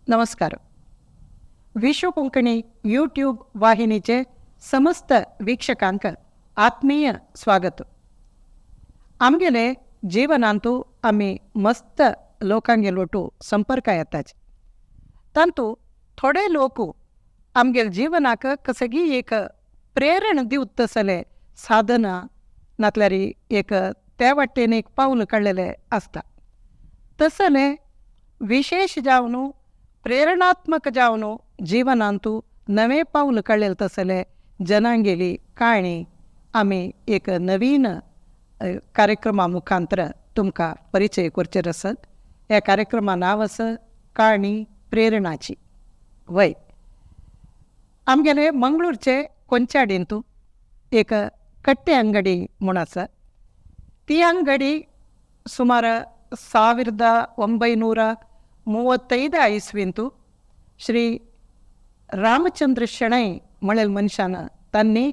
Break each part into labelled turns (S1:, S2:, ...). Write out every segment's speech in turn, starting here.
S1: नमस्कार. विश्व कोंकणी यूट्यूब वाहिनीचे समस्त वीक्षकांक आत्मीय स्वागत. आमगेले जीवनांतू आमी मस्त लोकांगेल ಒಟ್ಟು संपर्क येताच. तांतू थोडे लोक आमगेले जीवनाक कसगी एक प्रेरण दिवत तसले साधनां नातल्यार एक त्या वाटेन एक पावल काडलेलें आसता. तसले विशेश जावन प्रेरणात्मक जावन जीवनांतू नवें पावल काडलेलें तसले जनांगेली काणी आमी एक नवीन कार्यक्रमा मुखांतर तुमकां परिचय करचेर आसत. ह्या कार्यक्रमा नांव आसा काणी प्रेरणाची. वय आमगेले मंगळूरचे कोंचाडींतू एक कट्टे अंगडी म्हूण आसा. ती ಅಂಗಡಿ ಸುಮಾರು 1935 ಇಸ್ವಿಂತು ಶ್ರೀ ರಾಮಚಂದ್ರ ಶೆಣೈ म्हळेल मनशान तांणी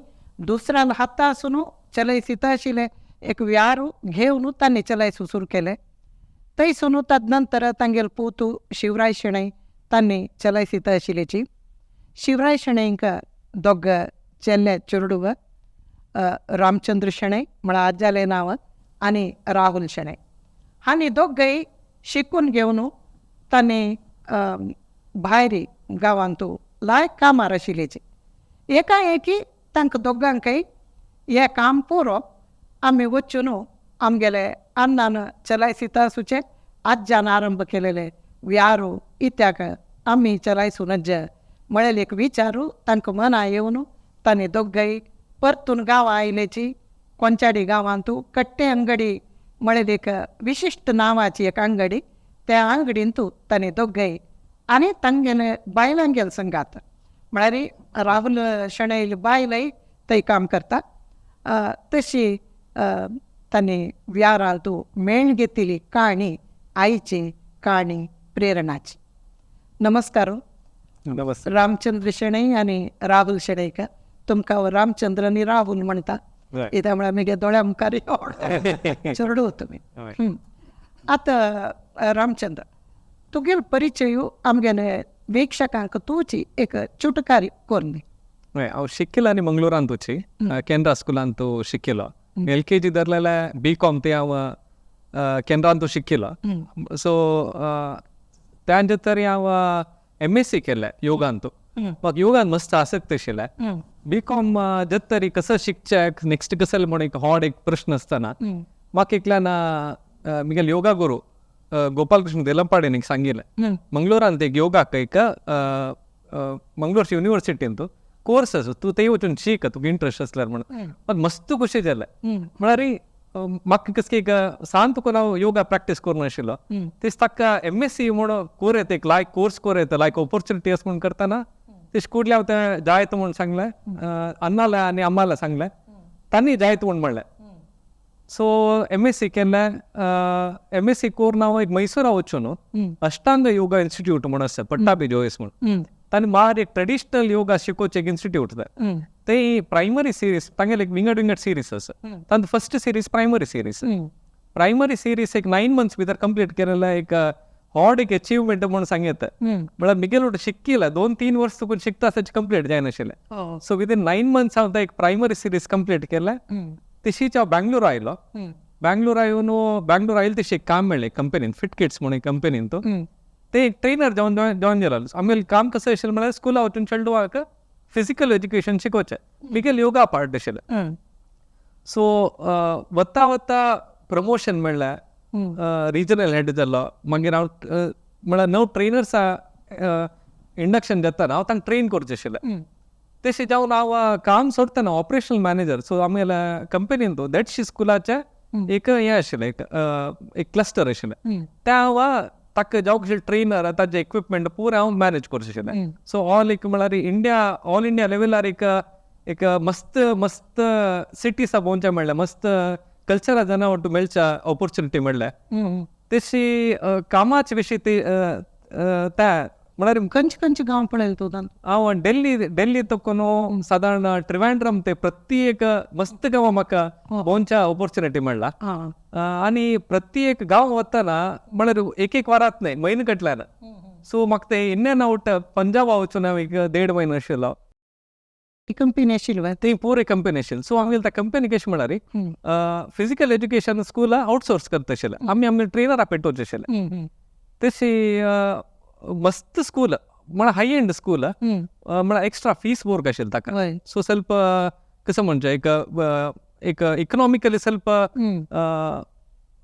S1: दुसऱ्यान हातासून चलयसीत आशिल्लें एक व्यारू घेवन तांणी चलायसू सुरू केलें. थंयसून तदनंतर तांगेलो पूत शिवराय शणै तांणी चलयसीत आशिल्ल्याची. शिवराय शणैंक दोग चेल्ले चेडूं, रामचंद्र शणै म्हळ्यार आज्यालें नांव आनी राहुल शणै. आनी दोगय शिकून घेवन तांणी भायर गांवांत लायक कामार आशिल्ल्याचे. एकाएकी तांकां दोगांकय हें काम पुरो आमी वचून आमगेले अण्णान चलायसीत आसूचें आज्यान आरंभ केलेले व्यारू इत्याक आमी चलायसूं नज म्हळेले एक विचारू तांकां मना येवन तांणी दोगय परतून गांवां आयल्याची. कोंचाडी गांवांतू कट्टे अंगडी म्हळेली एक विशिश्ट नांवाची एक अंगडी, त्या अंगडींतू तांणी दोगय आनी तांगेले बायलांगेल संगात म्हळ्यार राहुल शणैली बायलय थंय काम करता. तशी तांणी व्यारांतू मेळ घेतिल्ली काणी आयची काणी प्रेरणाची. नमस्कार.
S2: नमस्ते.
S1: रामचंद्र शणै आनी राहुल शणैक तुमकां रामचंद्र आनी राहुल म्हणटा कित्याक म्हळ्यार म्हगे दोळ्या मुखार चेडूं तुमी. आतां रामचंद्र, तुगेलो परिचय आमगेले वीक्षकांक तुजी एक चुटकारी करून दी.
S2: हांव शिकिल्लो आनी मंगळुरांतूची केनरा स्कुलांतू शिकिल्लो. LKG धरलेले BCom ते हांव केनरांतू शिकिल्लो. सो त्यानंतर तरी हांव MSc केलें योगांतू. म्हाका योगान मस्त आसक्त आशिल्लें. BCom जत तरी कसं शिकचें नेक्स्ट कसं म्हूण एक हॉड एक प्रश्न आसतना म्हाका एकल्यान म्हगेले योगा गुरू गोपालकृष्ण देलंपाडेन एक सांगिल्लें, मंगळुरांत एक योगाक एक मंगळूरच्या युनिवर्सिटींत कोर्स आसा, तूं थंय वचून शीक तुका इंट्रस्ट आसल्यार म्हणून. म्हाका मस्त खुशी जालें. म्हळ्यार म्हाका कसली एक सान तुका हांव योगा प्रॅक्टीस करून आशिल्लो तेच ताका MSc म्हूण कोर येता एक लायक कोर्स कोर येता लायक ऑपॉर्च्युनिटी आसा म्हूण करतना तेश कुडले हांव तें जायत म्हूण सांगलें. अण्णाले आनी अम्माले सांगलें, तांणी जायत म्हूण म्हणलें. सो MSc केलें. MSc करून हांव एक मैसूरा वचून अष्टांग योगा इन्स्टिट्यूट म्हूण आसा पट्टाबी जोयस म्हूण, तांणी मार एक ट्रेडिशनल योगा शिकोवचें एक इन्स्टिट्यूट. ते प्रायमरी सिरीज तांगेले एक विंगड विंगड सिरीज आसा. तांतूं first series primary series. Primary series एक 9 मंथ्स भितर कंप्लीट केलेलें एक हॉड एक अचिवमेंट म्हूण सांगता. म्हळ्यार मिगेल शिकिल्लें 2-3 वर्स तुका शिकता आसतना कंप्लीट जायनाशिल्लें. सो विदीन 9 मंथ्स हांव एक प्रायमरी सिरीज कंप्लीट केलें. तशीच हांव बँगलोर आयलो. बँगलोर येवन बँगलोर आयले तशी एक काम मेळ्ळें कंपनीन, फिट किड्स म्हूण एक कंपनीन. ते एक ट्रेनर जावन जॉयन जालो. आमगेलें काम कसं आशिल्लें म्हळ्यार स्कुला वचून चेडवांक फिजिकल एज्युकेशन शिकोवचें. मिगेल योगा पार्ट आशिल्लें. सो वता वता प्रमोशन मेळ्ळें, रिजनल हेड जालो. मागीर हांव म्हळ्यार नव ट्रेनर्सा इंडक्शन जाता हांव तांकां ट्रेन करचें आशिल्लें. तशें जावन हांव काम सोडटना ऑपरेशनल मॅनेजर. सो आमगेल्या कंपनीन देडशे स्कुलाचें एक हें आशिल्लें, एक एक क्लस्टर आशिल्लें. तें हांव ताका जावं ट्रेनर ताजें इक्विपमेंट पुराय हांव मॅनेज करचें आशिल्लें. सो ऑल एक म्हळ्यार इंडिया ऑल इंडिया लेवलार एक एक मस्त मस्त सिटीसा भोंवचें मेळ्ळें, मस्त कल्चरा जाणा वट्टू मेळच्या ऑपॉर्च्युनिटी मेळ्ळें. तशी कामाचे विशीं ती त्या म्हळ्यार
S1: खंयचे खंयचे गांव पळयले तूं?
S2: हांव डेल्ली डेल्ली तकून सादारण त्रिवेंड्रम ते प्रत्येक मस्त गांव म्हाका भोंवच्या ऑपॉर्च्युनिटी मेळ्ळा. आनी प्रत्येक गांव वतना म्हळ्यार एक एक वरात न्हय म्हयनो कटल्यान. सो म्हाका ते इन एंड आवट पंजाबा वचून हांव एक 1.5 म्हयनो आशिल्लो.
S1: ती कंपनी आशिल्ली.
S2: ती पुरे कंपनी आशिल्ली. सो आमगेले त्या कंपनी कशें म्हळ्यार फिजिकल एज्युकेशन स्कूल आउटसोर्स करता आशिल्ले. आमी आमगे ट्रेनरा पेटोवचे आशिल्ले. तशी मस्त स्कूल म्हळ्यार हाय एंड स्कूल, म्हळ्यार एक्स्ट्रा फीस बोर्ग आशिल्ली ताका. सो ಸ್ವಲ್ಪ कसं म्हणजे एक एक इकॉनॉमिकली ಸ್ವಲ್ಪ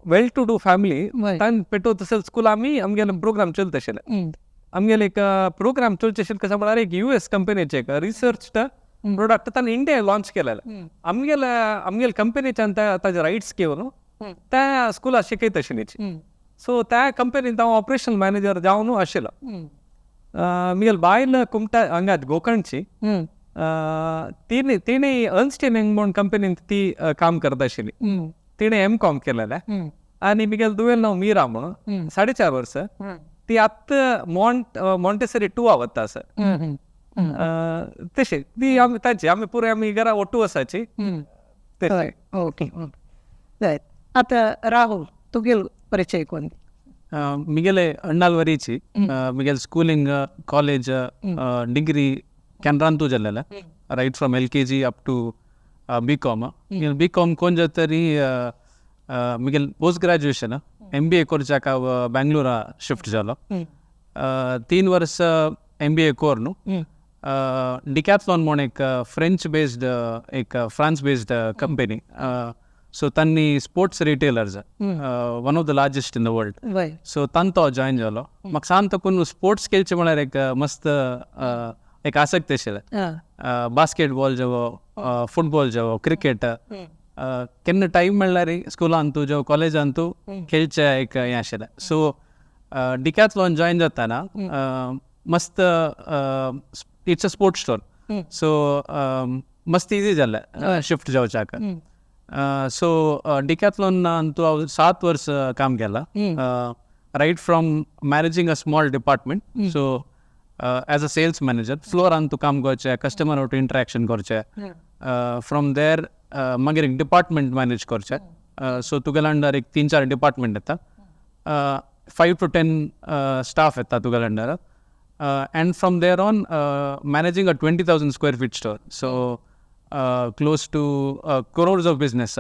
S2: वेल टू do family तान पेटोवता असेल स्कूल. आमी आमगेले प्रोग्राम चलता आशिल्ले. आमगेले एक प्रोग्राम चलचे आशिल्ले कसं म्हळ्यार एक US कंपनीचे एक रिसर्च प्रोडक्ट ताणें इंडिया लॉन्च केलेले. आमगेले आमगेले कंपनीच्यान ताजे रायट्स घेवन त्या स्कुलाक शिकयता आशिल्ली. सो त्या कंपनीन हांव ऑपरेशनल मॅनेजर जावन आशिल्लो. म्हगेले बायल कुमटा हांगा गोकर्णची, तिणें तिणें अर्न्स्ट एंड यंग म्हूण कंपनीन ती काम करता आशिल्ली. तिणें एम कॉम केलेलें. आनी म्हगेले धुवेल नांव मीरा म्हणून, 4.5 वर्सां. ती आतां मॉन्टेसरी 2 वता आसा. तशें ती आमी ताची आमी पुराय आमी घरा ಒಟ್ಟು आसाची.
S1: ओके, आतां राहुल तुगेलो परिचय कोण?
S3: मिगेले अण्णालवरीची. मिगेल स्कूलिंग, कॉलेज, डिग्री केनरांतू जाल्लेले, right from LKG up to B Com. मिगेल बी कॉम कोण जातरी मिगेल पोस्ट ग्रॅज्युएशन MBA कोरच्याक हांव बेंगलोरा शिफ्ट जालो. 3 वर्स MBA कोर्नु डिकॅथलॉन म्हूण एक फ्रेंच बेस्ड, एक फ्रांस बेस्ड कंपनी. सो तांणी sports retailers, one of the largest in the world. So तांतो हांव जॉयन जालो. म्हाका सांग तकून स्पोर्ट्स खेळचे म्हळ्यार एक मस्त एक आसक्त आशिल्लें. बास्केटबॉल जावं, फुटबॉल जावं, क्रिकेट, केन्ना टायम मेळ्ळ्यार स्कुलांतू जावं कॉलेजांतू खेळचें एक हें आशिल्लें. सो डिकॅथलॉन जॉयन जाताना मस्त it's a sports store, so मस्त इजी जालें शिफ्ट जावच्याक. सो डिकॅथलॉनांतू हांव 7 वर्स काम केलां, right from managing a small department. So as a sales manager फ्लोरान तूं काम करचें, कस्टमर वटेन इंटरेक्शन करचें. फ्रॉम there मागीर एक डिपार्टमेंट मॅनेज करचें. सो तुगेल्या अंडर एक 3-4 डिपार्टमेंट येता, 5 to 10 staff येता तुगेल्या under. And from there on managing a 20,000 square feet store, so close to crores of business,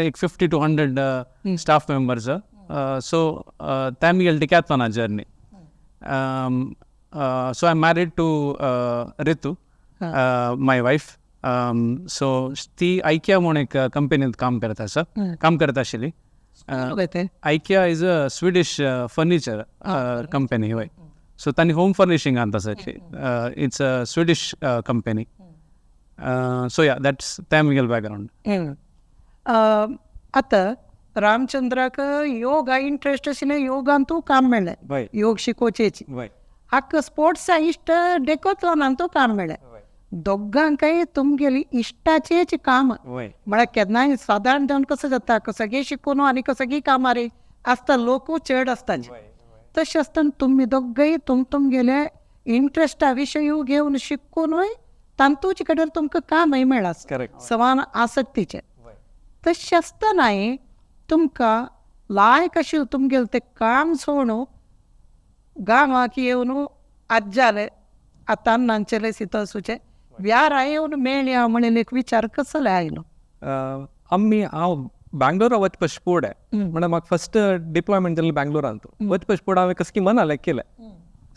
S3: एक 50 to 100 staff members. So त्या म्हगेले डिकॅथलॉना journey. So I am married to Ritu, my wife. So ती IKEA म्हूण एक कंपनींत काम करता आसा, काम करता आशिल्ली. IKEA is a Swedish furniture company. हय, सो तांणी होम फर्निशिंगांत आसा. It's a Swedish company. So yeah, that's त्या म्हगेलो बॅकग्रावंड.
S1: आतां रामचंद्राक योगा इंट्रस्ट आशिल्लें, योगान तूं काम मेळ्ळें, योग शिकोवचेची. हाका स्पोर्ट्सा इश्ट, डेकोथलॉनान तूं काम मेळ्ळें. दोगांकय तुमगेली इश्टाचेच काम. म्हळ्यार केन्नाय सादारण जावन कसो जाता, सगळीं शिकून आनी सगळीं कामां रे आसता, लोकूय चड आसता. तशें आसतना तुमी दोगय तुमगेले इंट्रस्टा विशय घेवन शिकूनय तांतूच कडेन तुमकां कामय मेळ्ळां, समान आसक्तीचें. तशें आसतनाय तुमकां लायक अशें तुमगेलें तें काम सोडून गांवाक येवन आज्जाले आतां नांचेले सितोसूचे व्यारा येवन मेळया म्हणून एक विचार कसलो आयलो?
S2: आमी हांव बँगलोरा वचपाचे फुडें, म्हणल्यार म्हाका फस्ट डिप्लॉयमेंट जालें बँगलोरांत. वचपाचे फुडें हांवें कसकी मना केलें,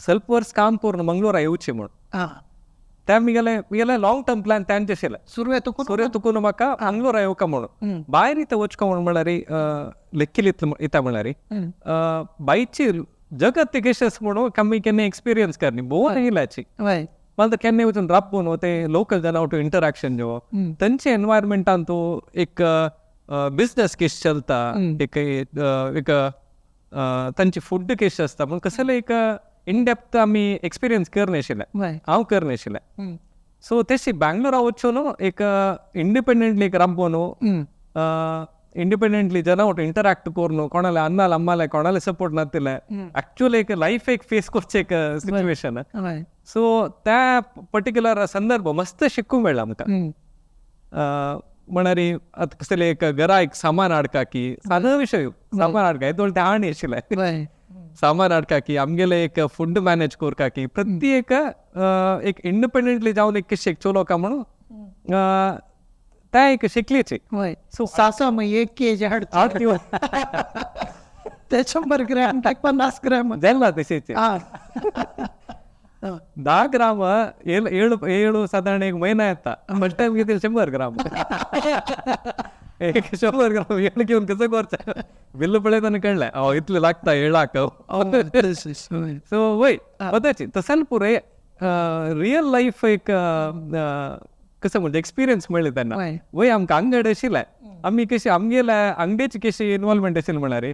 S2: ಸ್ವಲ್ಪ वर्स काम करून मंगलोरा येवचें म्हूण. त्या म्हगेलें म्हगेलें लाँग टर्म प्लॅन तांचें आशिल्लें.
S1: सुरवे
S2: तुकून म्हाका मंगलोरा येवका म्हणून. भायर इथं वचका म्हणून म्हळ्यार लेखिली येता म्हळ्यार बायची जगत कशें आसा म्हणून आमी केन्ना एक्सपिरियन्स करनी भोंवून येयल्याची. मागीर केन्ना वचून राबून ते लोकल जना वटेन इंटरेक्शन जेवप, तांचे एनवायरमेंटान तूं एक बिजनेस केश चलता, एक एक तांची फूड केश आसता म्हूण कसलें एक इन डेप्थ आमी एक्सपिरियन्स करनाशिल्लें, हांव करनाशिल्लें. सो तशी बँगलोरा वचून एक इंडिपेंडंटली एक राबोवन इंडिपेंडंटली जना वटेन इंटरेक्ट करून कोणाले अन्नाले अम्माले कोणाले सपोर्ट नातिल्ले, एक्चुअली एक लायफ एक फेस करचें एक सिच्युएशन. सो त्या पर्टिक्युलर संदर्भ मस्त शिकूंक मेळ्ळा आमकां. म्हळ्यार आतां कसलें एक घरा एक सामान हाडका की सादो विशय सामान हाडका येदोळ तें आणी आशिल्लें. सामान हाडकाकी आमगेले एक फूड मॅनेज करकाकी प्रत्येक एक इंडिपेंडंटली जावन एक कशें चलोवका का म्हणून त्या एक शिकलीची.
S1: सो सासो मग 1 केजी हाडता ते 100 ग्रॅम 50 ग्रॅम
S2: जालें तशेंच 10 ग्राम 7 सादारण एक महिना येता. फर्स्ट टायम घेतले 100 ग्राम एक 100 ग्राम 7 घेवन कसं करचें बिल्ल पळयतना कळ्ळें हय इतलें लागता 7 सो वय पदाची तसाल पुरे रियल लायफ एक कसं म्हणजे एक्सपिरियन्स मेळ्ळें तेन्ना. वय आमकां अंगड आशिल्लें आमी कशी आमगेल्या अंगडेची कशी इनवॉल्वमेंट आशिल्लें म्हळ्यार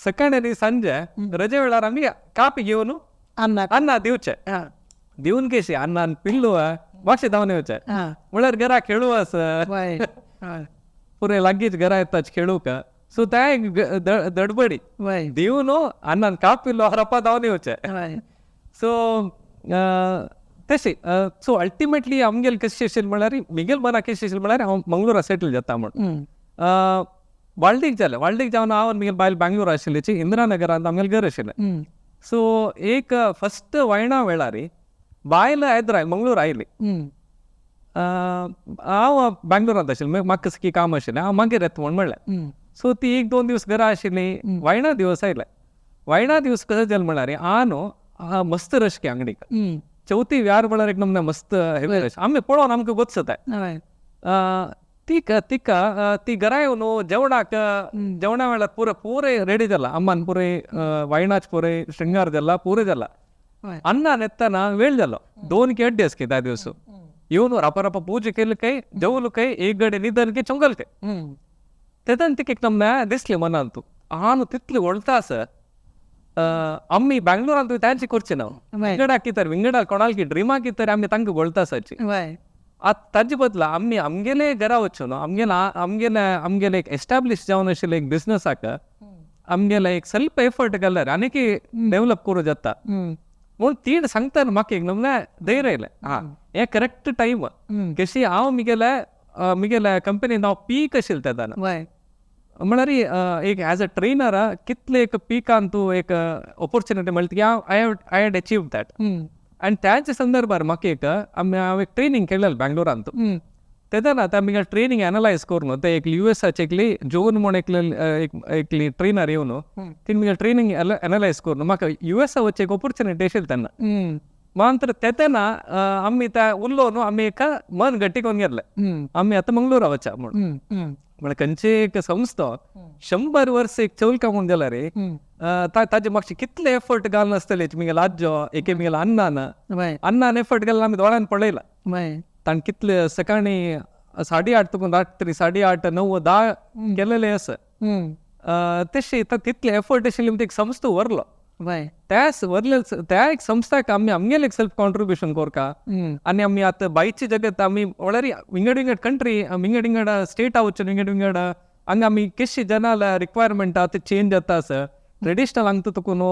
S2: सकाळी आनी सांजे रजे वेळार आमी कापी घेवन अन्ना दिवचे दिवन कशी अन्नान पिल्लू मातशें धांवन येवचें म्हळ्यार घरा खेळू आसा पुरे लागींच घरा येताच खेळूंक. सो त्या एक दडबडी दिवन अन्नान काप पिल्लो हरपा धांवन येवचें. सो तशें सो अल्टिमेटली आमगेल कशें आशिल्लें म्हळ्यार मिगेल मना कशें आशिल्लें म्हळ्यार हांव मंगळूरा सेटल जाता म्हूण. वाळडीक जालें वाळडीक जावन हांव आनी मिगेल बायल बँगलोर आशिल्ली इंदिरानगरांत आमगेलें घर आशिल्लें. सो एक फस्ट वयणा वेळार बायल हैदरा मंगळूर आयली हांव बँगलोरांत आशिल्लें म्हाका कसं काम आशिल्लें हांव मागीर येता म्हूण म्हणलें. सो ती 1-2 दिवस घरा आशिल्ली वयणा दिवस आयले वयणा दिवस कसं जालें म्हळ्यार हांव न्हू मस्त रश के अंगडीक चवथी व्यार म्हळ्यार एक नमूने मस्त हेवी रश आमी पळोवन आमकां गोत्सताय. तिका तिका ती घरा येवन जेवणाक जेवणा वेळार पुरे पुरे रेडी जाला अम्मान पुरे वयणाच पुरे शृंगार जाला पुरे जाला अन्नान येतना वेळ जालो 2 की 2.5 के त्या दिवस येवन रपा रपा पूजा केली काय जेवलो काय एक गडे निदन की चोंगल काय तेन्ना तिका एक नमूने दिसलें मनान तूं हांव तितलें व्हडता आसा आमी बँगलोरांत तांची करचे ना विंगडा कितें विंगडा कोणाल ड्रिमा कितें आमी तांकां वळता आसाची. आतां ताजे बदला आमी आमगेले घरा वचून आमगेले आमगेले आमगेले एक एस्टाब्लीश जावन आशिल्ले एक बिजनसाक आमगेले एक सेल्फ एफर्ट घाल्यार आनीक डेवलप करूं जाता म्हूण तीण सांगता म्हाका एक नमूने धैर्य आयलें. आं हें करेक्ट टायम कशी हांव मिगेले मिगेले कंपनीन हांव पीक आशिल्लें तेन्ना म्हळ्यार एक एज अ ट्रेनर कितले एक पिकान तूं एक ऑपॉर्च्युनिटी मेळटा की हांव I had achieve that. आनी त्याच संदर्भार म्हाका एक आमी हांव एक ट्रेनींग केलेलें बँगलोरांत तेन्ना आतां आमी ट्रेनींग एनलायज करून ते एक युएसाचे एकली जोन म्हूण एकले एकली ट्रेनर येवन तिणें म्हगे ट्रेनींग एनलायज करून म्हाका युएसा वचचे एक ऑपॉर्च्युनिटी आशिल्ली तेन्ना. मात्र तेन्ना आमी त्या उरलो न्हू आमी एका मन गट्टी करून गेल्ले आमी आतां मंगळूरा वचा म्हूण. म्हळ्यार खंयची एक संस्था 100 वर्स एक चवलका म्हूण जाल्यार ताजे मातशे कितले एफर्ट घालून आसतले मिगेले आज्जो एके मिगेले अन्नान अन्नान एफर्ट घालून आमी दोळ्यान पळयला ताणें कितले सकाळी 8:30 तुका रात्री 8:30 9 10 केलेले आसा तशें तितले एफर्ट आशिल्ले एक संस्था व्हरलो त्याच व्हरले त्या एक संस्थाक आमी आमगेले एक सेल्फ कॉन्ट्रिब्युशन करका आनी आमी आतां बायचे जगत आमी म्हळ्यार विंगड विंगड कंट्री विंगड विंगड स्टेटा वचून विंगड विंगड हांगा आमी कशी जनाला रिक्वायरमेंट आतां चेंज जाता आसा ट्रेडिशनल हांगा तुका न्हू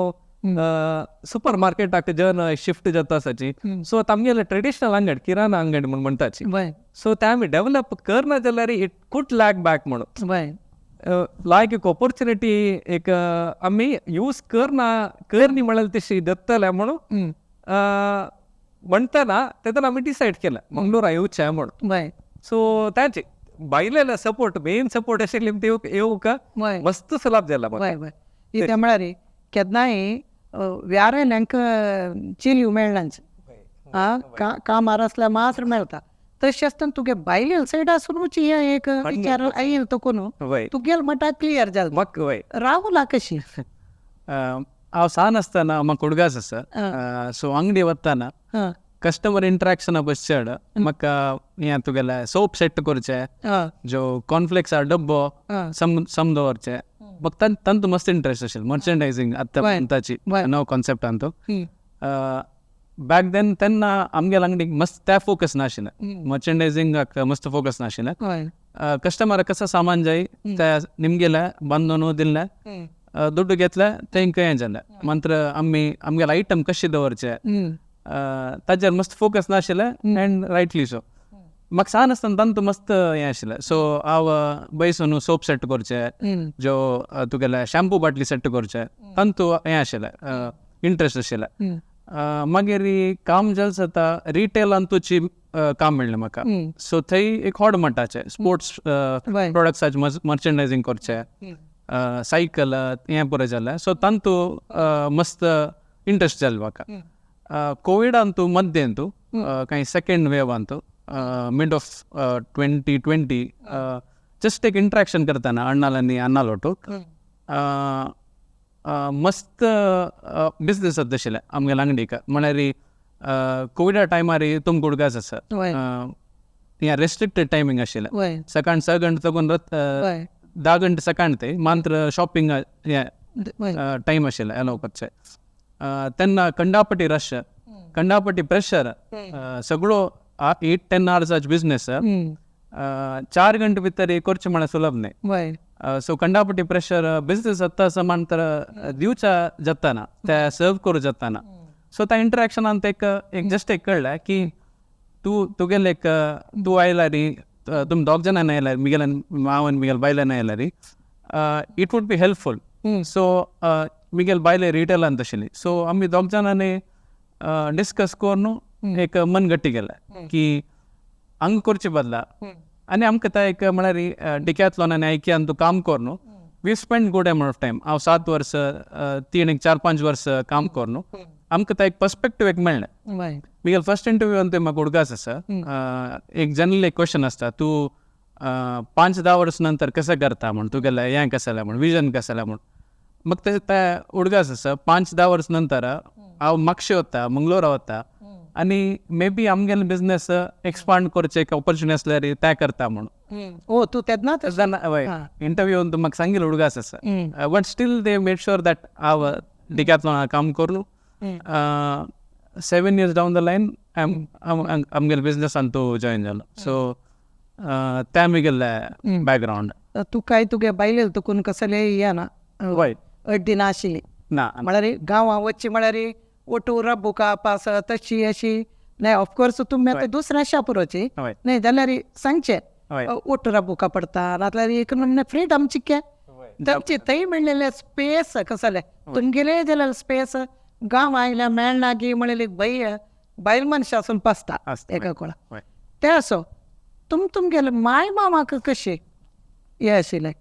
S2: सुपर मार्केटाक जन शिफ्ट जाता आसाची. सो आतां आमगेले ट्रेडिशनल अंगड किराणा अंगड म्हूण म्हणटाची. सो ते आमी डेवलप करना जाल्यार it could lag back म्हणून लायक एक ऑपॉर्च्युनिटी एक आमी यूज करना करनी म्हळ्यार तशी दत्तले म्हणून म्हणटना तेन्ना आमी डिसायड केलें मंगळूरा येवचें म्हणून. सो तांचे बायलेले सपोर्ट मेन सपोर्ट आशिल्ली येवंक मस्त सुलाभ जाला.
S1: कितें म्हळ्यार केन्नाय व्यारांक चिलयो मेळनाच आं कामार आसल्यार मात्र मेळटा तशें आसतना तुगे बायले सायड आसूनच हें एक विचार आयल तुका न्हू तुगेल म्हणटा क्लियर जालें. राहुला कशी
S3: हांव सान आसतना म्हाका उडगास आसा सो अंगडी वतना कस्टमर इंट्रॅक्शना बस चड म्हाका हें तुगेलें सोप सेट करचें जो कॉर्नफ्लेक्सा डब्बो सम दवरचें म्हाका तांतू मस्त इंट्रस्ट आशिल्लो मर्चंडायजींग आतां म्हणटाची नवो कॉन्सेप्ट आहा तो. बॅक then तेन्ना आमगेल्या अंगडीक मस्त त्या फोकस नाशिल्लें मर्चंडायजींगाक मस्त फोकस नाशिल्लें. कस्टमराक कसं सामान जाय त्या निमगेलें बांदून दिलें दुड्डू घेतले तेंकां हें जालें मात्र आमी आमगेले आयटम कशें दवरचे ताजेर मस्त फोकस नाशिल्लें एंड रायटली सो. म्हाका सान आसतना तांतू मस्त हें आशिल्लें. सो हांव बैसून सोप सेट करचें, ज्यो तुगेले शॅम्पू बाटली सेट करचें, तांतू हें आशिल्लें, इंट्रस्ट आशिल्लें. मागीर काम जालें जाता रिटेलांतूची काम मेळ्ळें म्हाका. सो थंय एक हॉड म्हणटाचें स्पोर्ट्स प्रोडक्ट्साचें मर्चंडायजींग करचें, सायकल हें पुरो जालें. सो तांतू मस्त इंट्रस्ट जालें म्हाका. कोविडांतू मध्यंतू कांय सेकेंड वेवांतू मिड ऑफ 2020 जस्ट एक इंट्रॅक्शन करताना अण्णाल आनी अन्नालोटू मस्त बिजनेस जाता आशिल्लें आमगेल्या अंगडीक. म्हळ्यार कोविडा टायमार तुमकां उडगास आसा, हें रेस्ट्रिक्टेड टायमींग आशिल्लें. सकाळ 6 गंटे तकून 10 गंटे सकाळ ते मात्र शॉपिंग हें टायम आशिल्लें एलाव करचें. तेन्ना कंडापटी रश, कंडापटी प्रेशर, सगळो 8-10 आवर्साचो बिजनेस 4 गंटे भितर करचें म्हळ्यार सुलभ न्हय. सो कंडापटी प्रेशर बिजनेस जाता समांतर दिवच्या जाताना ते सर्व करूं जाताना. सो त्या इंटरॅक्शनान एक एक जस्ट एक कळ्ळें की तूं तुगेलें एक तूं आयल्यार तुमी दोग जाणांनी आयल्यार मिगेल्या मांव आनी मिगेल्या बायल्यान आयल्यार it would be helpful. So Miguel बायले रिटेलांत आशिल्ली. सो आमी दोग जाणांनी डिस्कस करून एक मन गट्टी केलें की हांगा करचे बदला आनी आमकां तें एक म्हळ्यार डिकॅथलॉन आनी आयकियान तूं काम करून we spend good amount of time. हांव 7 वर्स 3 एक 4-5 वर्स काम करून आमकां तें एक पर्सपेक्टीव एक मेळ्ळें. मिगेल फर्स्ट इंटरव्यू अंत म्हाका उडगास आसा, एक जनरल एक क्वेश्चन आसता, तूं 5-10 वर्स नंतर कशें करता म्हूण, तुगेलें हें कशें जालें म्हूण, विजन कशें जालें म्हूण. म्हाका तें उडगास आसा 5-10 वर्स नंतर हांव म्हापशे वता, मंगलोरा वता आनी मे बी आमगेले बिजनेस एक्सपांड करचें एक ऑपॉर्च्युनिटी आसल्यार तें करता म्हणून.
S1: ओ तूं तेन्नाच
S3: हय इंटरव्यू म्हाका सांगिल्लें उडगास आसा, but still they made sure that हांव डिकॅथलॉन काम करून 7 years down the line आमगेले बिजनेसान तूं जॉयन जालो. सो तें आमगेलें बॅकग्रावंड.
S1: तूं काय तुगे बायलेल तुकून कसलें हें ना अड्डी ना आशिल्ली
S3: ना,
S1: म्हळ्यार गांवां वचची म्हळ्यार ओटू रबुका पास तशी अशी नाही. ऑफकोर्स तुमी आतां दुसऱ्या शापुरोची न्ही जाल्यार सांगचें ओटू रबुका पडटा नाजाल्यार एक फ्रिडम चिक्के तांचे थंय मेळ्ळेलें स्पेस कसलें तुमगेलें जाल्यार स्पेस गांव आयल्या मेळना गी म्हणलेली भंय बायल मनशां आसून पासता एका कोणा तें असो. तुमगेले माय मामाक कशें हें आशिल्लें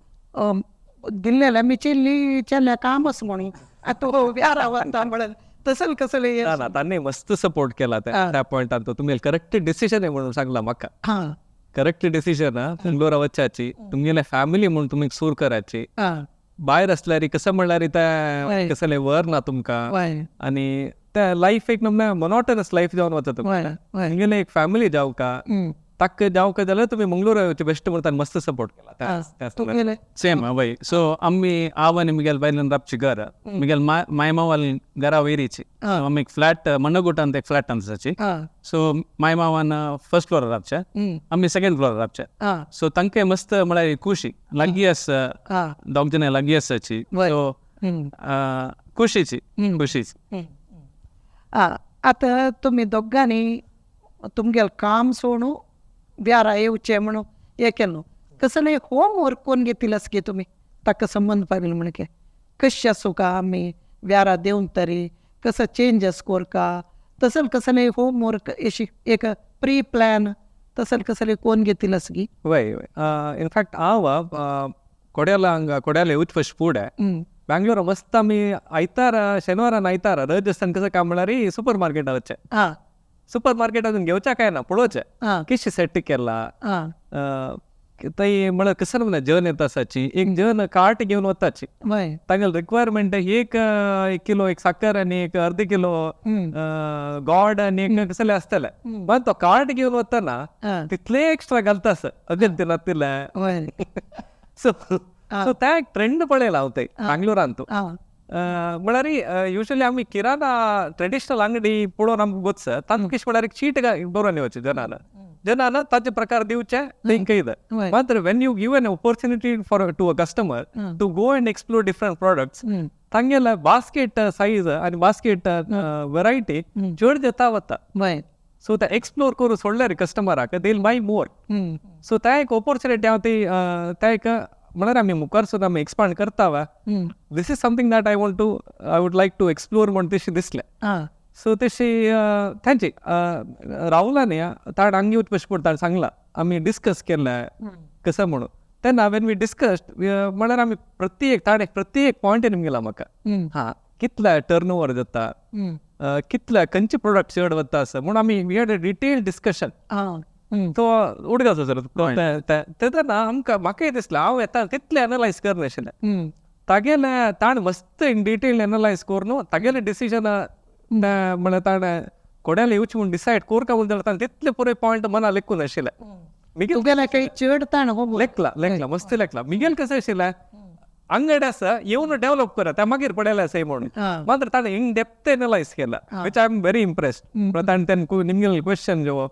S1: दिल्लेलें आमी चेल्ली चेल्ल्या काम आसा म्हणून आतां व्यारा वता म्हणून तसले कसले
S2: ना तांणी मस्त सपोर्ट केला त्या पॉयंटान. तो तुमी करेक्ट डिसिजन आहे म्हणून सांगला म्हाका. करेक्ट डिसिजन मंगलोरा वचाची, तुमगेले फॅमिली म्हणून तुमी सूर करायची. भायर असल्यार कसं म्हणल्यार त्या कसले वर ना तुमकां आनी त्या लायफ एक नमूने मोनोटनस लायफ जावन वता. तुमगेले एक फॅमिली जावका ताका जावका जाल्यार तुमी मंगलोरा बेस्ट म्हणून मस्त सपोर्ट केला.
S3: सेम हय. सो आमी हांव आनी मिगेल बायलेन राबची घर, मिगेल माय मावान घरा वयरीची. आमी एक फ्लॅट मण्णगुटांत एक फ्लॅट आमची. सो माय मावान फर्स्ट फ्लोर राबचे, आमी सेकंड फ्लोर राबचे. सो तांकां मस्त म्हळ्यार खुशी लागीं आसा, दोग जाणां लागीं आसाची. सो खुशीची खुशीची.
S1: आतां तुमी दोगांनी तुमगेलें काम सोडून ब्यारा येवचें म्हणून हें केलें, कसलें होमवर्क कोन्न घेतिल्लें आसा गे तुमी ताका संबंद पाविल्लें म्हणके कशें आसूं का आमी व्यारा देंवन तरी कसो चेंजस कोरका तसलें कसलें होमवर्क अशी एक प्री प्लॅन तसलें कसलें कोन्न घेतिल्लें आसा गी?
S2: वय वय, इनफॅक्ट हांव कोड्याला हांगा कोड्याला येवच फस्ट फुडें बँगलोरा मस्त आमी आयतारा शेनवारान आयतारा रज आसतना कसं काम म्हळ्यार सुपर मार्केटाक वचचें. सुपर मार्केटातून घेवच्या काय ना पळोवचें कशें सेट केला थंय म्हळ्यार कसं म्हणल्यार जन येता आसाची एक जन कार्ट घेवन वताची. तांगेले रिक्वायरमेंट एक किलो एक साकर आनी एक अर्द किलो गोड आनी एक कसलें आसतलें. मात तो कार्ट घेवन वतना तितलें एक्स्ट्रा घालता आसा अगत्य नातिल्लें. सो सो तें एक ट्रेंड पळयला हांव थंय बँगलोरान. तूं म्हळ्यार युजली आमी किराणा ट्रेडिशनल अंगडी पळोवन आमकां गोत्स तांकां कशें म्हळ्यार एक चीट बरोवन येवचें जनान जनान ताचे प्रकार दिवचे तेंकां कितें. मात्र when you give an opportunity for to a customer to go and explore different products तांगेले बास्केट सायज आनी बास्केट वेरायटी चड जाता वता. सो ते एक्सप्लोर करून सोडल्यार कस्टमराक they will buy more. So त्या एक ऑपॉर्च्युनिटी हांव ती त्या एक म्हळ्यार आमी मुखार सुद्दां आमी एक्सपांड करता वा this is something that I would like to explore म्हण तशें दिसलें. सो तशी तांची राहुलान ताण हांगा येवचे पडटा ताणें सांगलां आमी डिस्कस केलें कसं म्हणून तेन्ना when we discussed म्हळ्यार आमी प्रत्येक ताणें प्रत्येक पॉयंट गेला म्हाका हां कितले टर्न ओवर जाता, कितले खंयचे प्रोडक्ट चड वता आसा म्हूण आमी we had a detail discussion. तो उडगास सर तेन्ना आमकां म्हाकाय दिसलें हांव येता तितलें एनलायज करनाशिल्लें तागेलें ताणें मस्त इन डिटेल एनलायज करून तागेलें डिसिजन म्हळ्यार ताणें कोड्याले येवचें म्हूण डिसायड कोरका म्हूण जाल्यार ताणें तितले पुरे पॉयंट मना लेखून आशिल्लें.
S1: तुगेलें काही चड ताण
S2: लेखला लेखला मस्त लेखला. मिगेल कसं आशिल्लें अंगड आसा येवन डेव्हलप करा त्या मागीर पडलें आसा म्हणून मात्र ताणें इन डेप्थ एनलायज केला which I am very impressed. ताणें तेन्ना निमगेले क्वेश्चन जो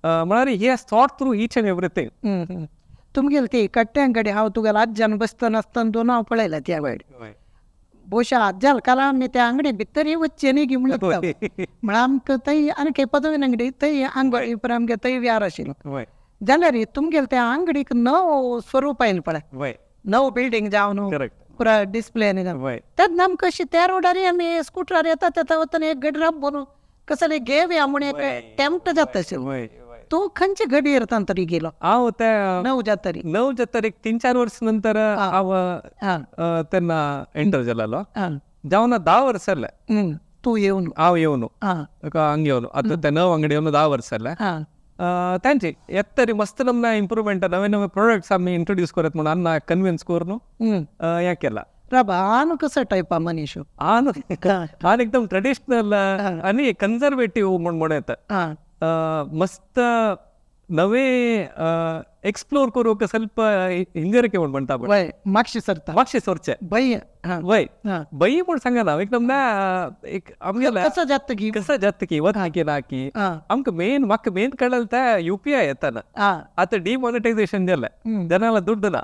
S2: म्हळ्यार he has thought through each and everything.
S1: तुमगेली ती कट्टे अंगडी हांव तुगेल्या आज्यान बसतना आसतना दोन हांव पळयला त्या वेळ ಬಹುಶಃ ಅಜ್ಜಲ್ ಕಲಾಮಿ त्या ಅಂಗಡಿ भितर वच्चे न्ही गी म्हणून म्हळ्यार आमकां थंय आनी पदवीन अंगडी थंय अंगडी आमगे थंय व्यार आशिल्लो जाल्यार तुमगेले त्या अंगडीक नव स्वरूप आयलें पळय, नव बिल्डींग जावन पुरा डिस्प्ले आनी तेन्ना आमकां अशी त्या रोडार आमी स्कुटरार येता तेता वतना एक गडी राबोवन कसले घेवया म्हूण एक टेम्प्ट जाता आशिल्लो. तूं खंयचे घडयेर तरी गेलो?
S2: हांव त्या
S1: नव जातरी
S2: नव जातरी 3-4 वर्स नंतर हांव तेन्ना एंटर जालो जावन 10 वर्स जालें.
S1: तूं येवन?
S2: हांव येवन हांगा येवन आतां त्या नव अंगडी येवन 10 वर्स जालें. तांचे येत तरी मस्त नमना इम्प्रुवमेंट नवे नवे प्रोडक्ट्स आमी इंट्रोड्यूस करत म्हणून अन्ना कन्विन्स करून हें केलां.
S1: राबा आन कसो टायपा मनीश?
S2: आन आन एकदम ट्रेडिशनल आनी कन्जर्वेटीव म्हूण म्हणूं येता. मस्त नवे एक्सप्लोर करूंक ಸ್ವಲ್ಪ ಹಿಂಜರಿಕೆ म्हूण म्हणटा
S1: वय मागशी सरता
S2: मागशी सरचें
S1: बय
S2: वय बय म्हूण सांगना एकदम ना एक आमगेलें
S1: कसो जाता की
S2: कसो जाता की वता की ना की आमकां मेन म्हाका मेन कळ्ळें तें UPI येताना आतां डिमॉनिटायझेशन जालें जनाला दुड्ड ना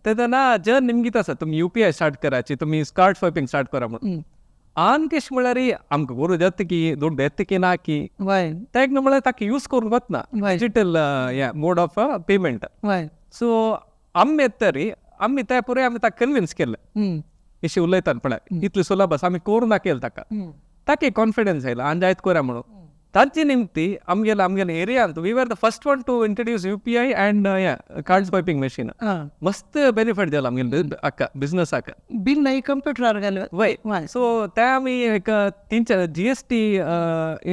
S2: तेन्ना जन निमगीत आसा तुमी UPI start कराची तुमी कार्ड स्वायपिंग स्टार्ट करा म्हणून आन केश म्हळ्यार आमकां गोरू जाता की दुड्ड येता की ना की तेका म्हळ्यार ताका यूज करूंक वतना digital mode of payment. So आमी येत तरी आमी त्या पुराय आमी ताका कन्विन्स केलें अशें उलयतात पळय इतलें सुलभ आसा आमी करूं ना केलें ताका ताका एक कॉन्फिडन्स आयलो आनी जायत करा म्हणून ताचे निमती आमगेले आमगेले एरियांत we were the first one to introduce UPI and card swiping machine. मस्त बेनिफीट जालो आमगेले आक्का बिजनसाक
S1: बिल नाही कंप्युटरार घाल
S2: वय. सो ते आमी एक 3-4 GST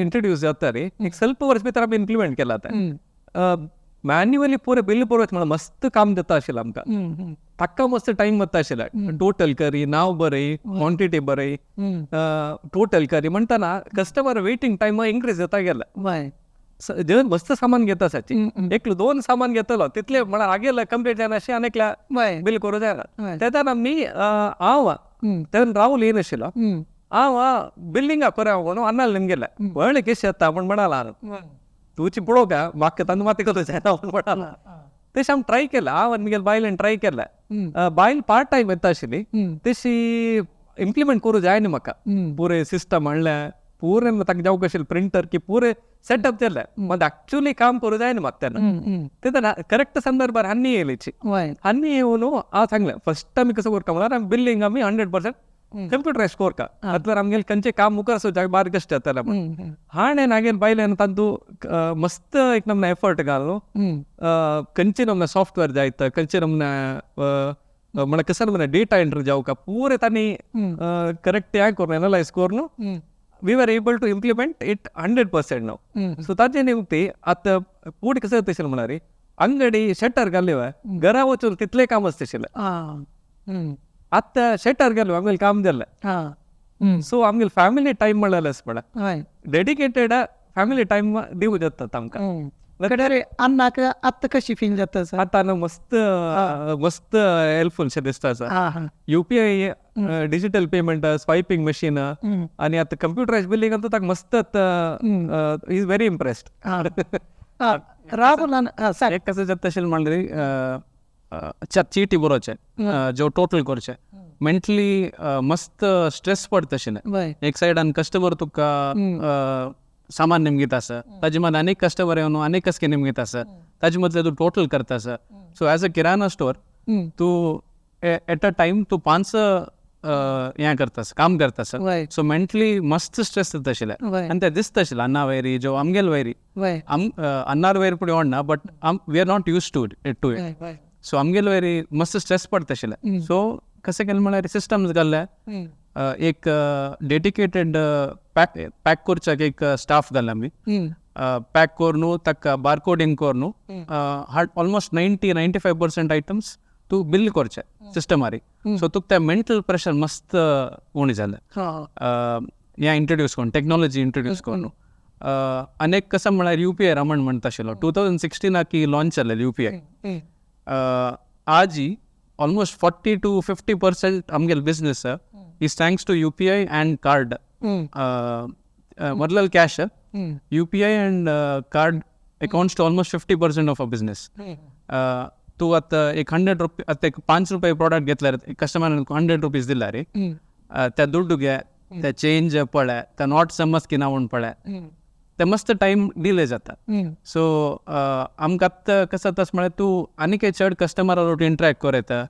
S2: इंट्रोड्यूस जाता रे एक ಸ್ವಲ್ಪ वर्स भितर आमी इम्प्लिमेंट केला तें मॅन्युअली पुरे बिल बरोवप म्हणल्यार मस्त काम जाता आशिल्लें आमकां ताका मस्त टायम वता आशिल्लें टोटल करी नांव बरय क्वॉन्टिटी बरय टोटल करी म्हणटना कस्टमर वेटिंग टायम इन्क्रीज जाता गेला. जेवन मस्त सामान घेता आसाची एकलो 2 सामान घेतलो तितले म्हळ्यार आगेले कंप्लीट जायना अशें आनी एकल्या बील करूं जायना तेन्ना आमी हांव तेन्ना राहुल येयनाशिल्लो हांव बिल्डिंगा करा म्हणून अन्नाल निमगेलें व्हडलें केश येता म्हूण म्हणाला तुची पळोवंक म्हाका तांदूळ माती करूं जायना म्हूण म्हणाला. तशें आमी ट्राय केलें हांव आनी म्हगेल्या बायलेन ट्राय केलें बायल पार्ट टायम येता आशिल्ली तशी इम्प्लिमेंट करूं जाय न्ही म्हाका पुरे सिस्टम हाडलें पुरे ताका जावंक आशिल्लें प्रिंटर की पुरे सेटअप जालें मात एक्चुअली काम करूं जाय न्ही म्हाका तेन्ना तेन्ना करेक्ट संदर्भार हन्नी येयलीची हन्नी येवन हांव सांगलें फर्स्ट आमी कसो करता म्हळ्यार आमी बिल्लींग आमी 100% कंप्युटरायज करता अथवा आमगेलें खंयचें काम मुखार सुद्दां बारीक कशें जातलें म्हूण हाणें हागेर बायलेन तातूंत मस्त एक नमूना एफर्ट घालून खंयचे नमूना सॉफ्टवेअर जायत खंयचे नमूना म्हळ्यार कसो नमूना डेटा एंट्री जावका पुरे तांणी करेक्ट हें करून एनलायज करून we were able to implement it 100% now. So ताचे निमती आतां पूण कसं जाता आशिल्लें म्हळ्यार अंगडी शटर घाल्ले घरा वचून तितलें काम आसता आशिल्लें आतां शटर घालो आमगेलें काम जालें. सो आमगेलें फॅमिली टायम म्हणलें आसा पळय डेडिकेटेड फॅमिली टायम दिवं जाता आमकां.
S1: अन्नाक आतां कशी फील जाता?
S2: आतां मस्त मस्त हेल्पफूल शें दिसता आसा. UPI digital payment swiping machine आनी आतां कंप्युटरायज बिलींग आतां ताका मस्त is very impressed.
S1: राहुलान
S3: एक कसं जाता अशें म्हणल्यार चीटी बरोवचें जो टोटल करचें मेंटली मस्त स्ट्रेस पडटा अशें. एक सायडान कस्टमर तुका सामान निमगीत आसा, ताजे मदीं आनीक कस्टमर येवन आनीक कसके निमगीत आसा, ताजे मदले तूं टोटल करता आसा. So as a kirana store तूं एट अ टायम तूं 5 हें करता, काम करता. सो मेंटली मस्त स्ट्रेस जाता आशिल्लें आनी तें दिसता आशिल्लें अन्ना वैरी जो आमगेल वैरी अन्नार वैर पूण येवना, but we are not use to it to it. So आमगेल वैरी मस्त स्ट्रेस पडता आशिल्लें. सो कशें केलें म्हळ्यार सिस्टम्स घाल्ले, एक डेडिकेटेड पॅक करच्याक एक स्टाफ घाल्ले आमी, पॅक करून ताका बारकोडिंग करून ऑलमोस्ट 90-95% आयटम्स तूं बिल करचें सिस्टमारी. सो तुका तें मेंटल प्रेशर मस्त उणें जालें हें इंट्रोड्यूस करून, टॅक्नोलॉजी इंट्रोड्यूस करून. आनी एक कसो म्हळ्यार UPI Raman म्हणटा आशिल्लो, 2016 लॉंच जालें UPI. आजी ऑलमोस्ट 40 to 50% आमगेले business is thanks to UPI and card. ಮೊದಲಲ್ಲಿ cash, UPI and card accounts to almost 50% of a business. तूं आतां एक 100 रुपये, आतां एक 5 रुपये प्रोडक्ट घेतल्यार कस्टमरान 100 रुपीज दिल्यार त्या दुड्डू घे, त्या चेंज पळय, त्या not समज की ना म्हूण पळय, ते मस्त टायम डिले जाता. सो आमकां आतां कसो जाता म्हळ्यार तूं आनीक चड कस्टमरा वांगडा इंटरेक्ट कर येता.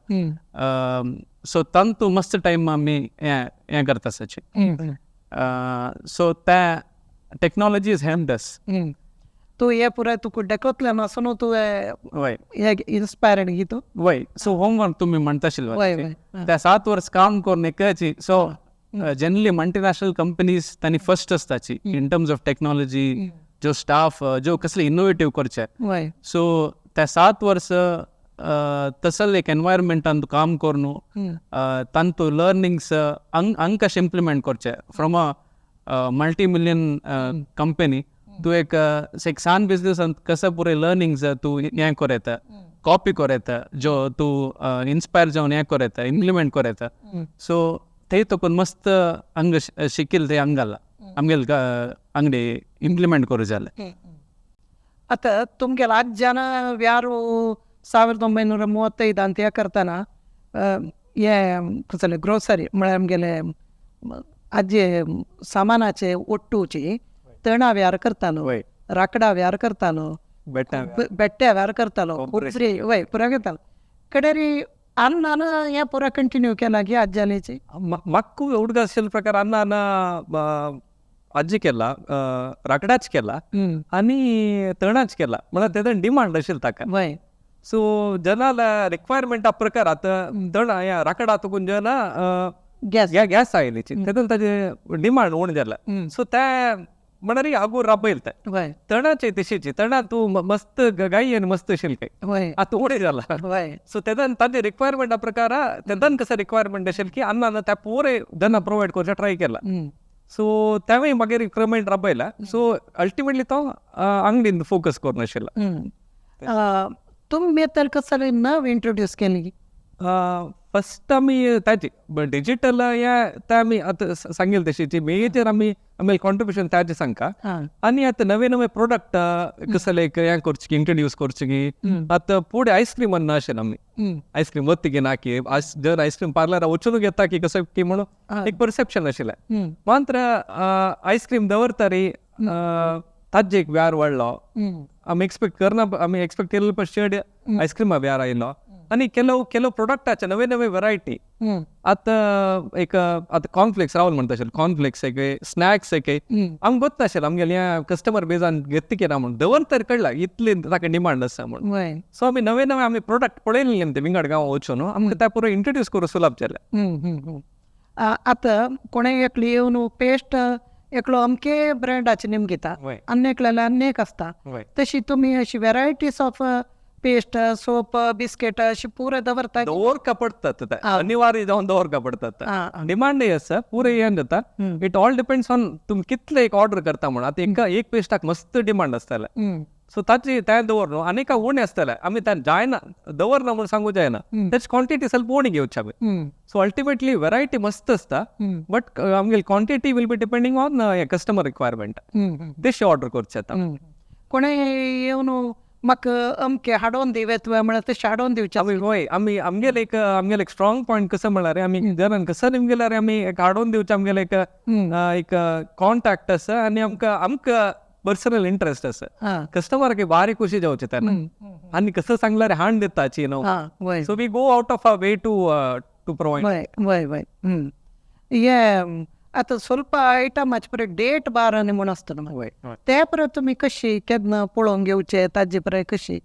S3: सो तांतू मस्त टायम आमी हें करता सचे. सो त्या टॅक्नोलॉजी is helped अस.
S1: तूं हे पुराय तुका डेकोतल्यान आसून तूं हे इन्स्पायर्ड गी तूं.
S3: वय, सो होमवर्क तुमी म्हणटा आशिल्ले त्या 7 वर्स काम करून एकाची. सो जनरली मल्टीनॅशनल कंपनीज तांणी फर्स्ट आसताची इन टर्म्स ऑफ टॅक्नोलॉजी, जो स्टाफ जो कसले इनोवेटीव करचे. सो त्या 7 वर्स तसल एक एनवायरमेंटान तूं काम करून तांतू लर्निंग्स अंग कशें इम्प्लिमेंट करचे. From a multi million company तूं एक एक सान बिजनेसान कसं पुरे लर्निंग्स तूं हें कर येता, कॉपी कर येता, जो तूं इन्स्पायर जावन हें कर येता, इम्प्लिमेंट कर येता. सो ते तुका मस्त अंग शिकील ते अंगाला आमगेल अंगडी इम्प्लिमेंट करूं जालें.
S1: आतां तुमगेले आज्यान व्यारू 1935 ಅಂತ करतना हे कसले ग्रोसरी म्हळ्यार आमगेले आजे सामानाचे ओट्टूची तणा व्यार करतालो, राकडा व्यार करतालो, बेट्ट्या व्यार करतालो, खोबरी वय पुरा करतालो. कडेरी अन्नान हें पुरा कंटिन्यू केला की आज्यालेची
S2: म्हाका उडगास आशिल्ले प्रकार अन्नान आजी केला, राकडाच केला आनी तणाच केला, म्हळ्यार तेजो डिमांड आशिल्लो ताका.
S1: वय,
S2: सो जनाला रिक्वायरमेंट प्रकार आतां तण ह्या राकडा तुकून जना
S1: गॅस
S2: गॅस आयलीची तेतून ताजे डिमांड उणें जाला. सो ते म्हळ्यार आगोर राबयल ते तणाचे तशीची तणा तूं मस्त गाई आनी मस्त आशिल्ली काय आतां उणें जाला. सो तेदान ताजे रिक्वायरमेंटा प्रकार तेदान कसं रिक्वायरमेंट आशिल्लें की अन्नान त्या पुरे जना प्रोवायड करचें ट्राय केला. सो तेवूय मागीर रिक्वायरमेंट राबयला. सो अल्टिमेटली तो आंगडीन फोकस करून आशिल्लो.
S1: तुमी तर कसले नव इंट्रोड्यूस केली?
S2: फर्स्ट आमी ताजी डिजिटल ह्या ते आमी आतां सांगेल तशीची मेजर आमी आमी कॉन्ट्रिब्युशन ताजे सांगका. आनी आतां नवे नवे प्रोडक्ट कसले एक हें करचे की इंट्रोड्यूस करचे की आतां फुडें आयस्क्रीम ना आशिल्लें आमी आयस्क्रीम वता की ना की जर आयस्क्रीम पार्लरा वचून घेता की कसं की म्हणून एक परसेप्शन आशिल्लें. मात्र आयस्क्रीम दवरता रे ताजे एक व्यार वाडलो, आमी एक्सपेक्ट करना, आमी एक्सपेक्ट केल्ले पण चड आयस्क्रिमा व्यार आयलो. आनी ಕೆಲವು ಕೆಲವು प्रोडक्टाचे नवे नवे व्हरायटी आतां एक आतां कॉर्नफ्लेक्स राहुल म्हणटा आशिल्लो, कॉर्नफ्लेक्स एक स्नॅक्स एक आमकां गोत्ता आशिल्लें आमगेले ह्या कस्टमर बेजान घेतली की ना म्हणून दवर तर कळ्ळा इतली ताका डिमांड आसा म्हणून. सो आमी नवे नवे आमी प्रोडक्ट पळयल्ले ते विंगड गांवां वचून आमकां त्या पुरो इंट्रोड्यूस करूं सुलभ जालें.
S1: आतां कोणें एकली येवन पेस्ट एकलो अमके ब्रँडाचे निमगिता आनी एकल्याला आनी एक आसता, तशी तुमी अशी varieties of paste soap biscuit अशी पुरे दवरता.
S2: दवरका पडटात, अनिवार्य जावन दवरका पडटात, डिमांडय आसा पुरे हें जाता. It all depends on तुमी कितले एक ऑर्डर करता म्हणून. आतां एका एक पेस्टाक मस्त डिमांड आसताले, सो ताची तें दवर न्हू आनी एका उणें आसतालें आमी तें जायना दवरना म्हणून सांगू जायना, ताची क्वॉन्टिटी ಸ್ವಲ್ಪ उणी घेवची आमी. सो अल्टिमेटली व्हरायटी मस्त आसता, बट आमगेली quantity will be depending on customer requirement, देशी ऑर्डर करचे आतां.
S1: कोणें येवन म्हाका अमकें हाडोवन दी वेतवे म्हळ्यार तशें हाडोवन दिवचें.
S2: आमी वय आमी आमगेले एक आमगेले एक स्ट्रॉंग पॉयंट कसो म्हळ्यार आमी जनान कसो निमगेल्यार आमी एक हाडोवन दिवचें आमगेले एक एक कॉन्टॅक्ट आसा आनी आमकां आमकां पर्सनल इंट्रस्ट आसा. कस्टमराक बारी खुशी जावचे तेन्ना आनी कसं सांगल्यार हाड दिताची न्हू. So we go out of our way to provide.
S1: वय वय वय. हे आतां स्वल्प आयटमाचे पळय डेट बार आनी म्हूण आसता न्हू ते परत तुमी कशी केन्ना पळोवन घेवचे ताजे पळय कशी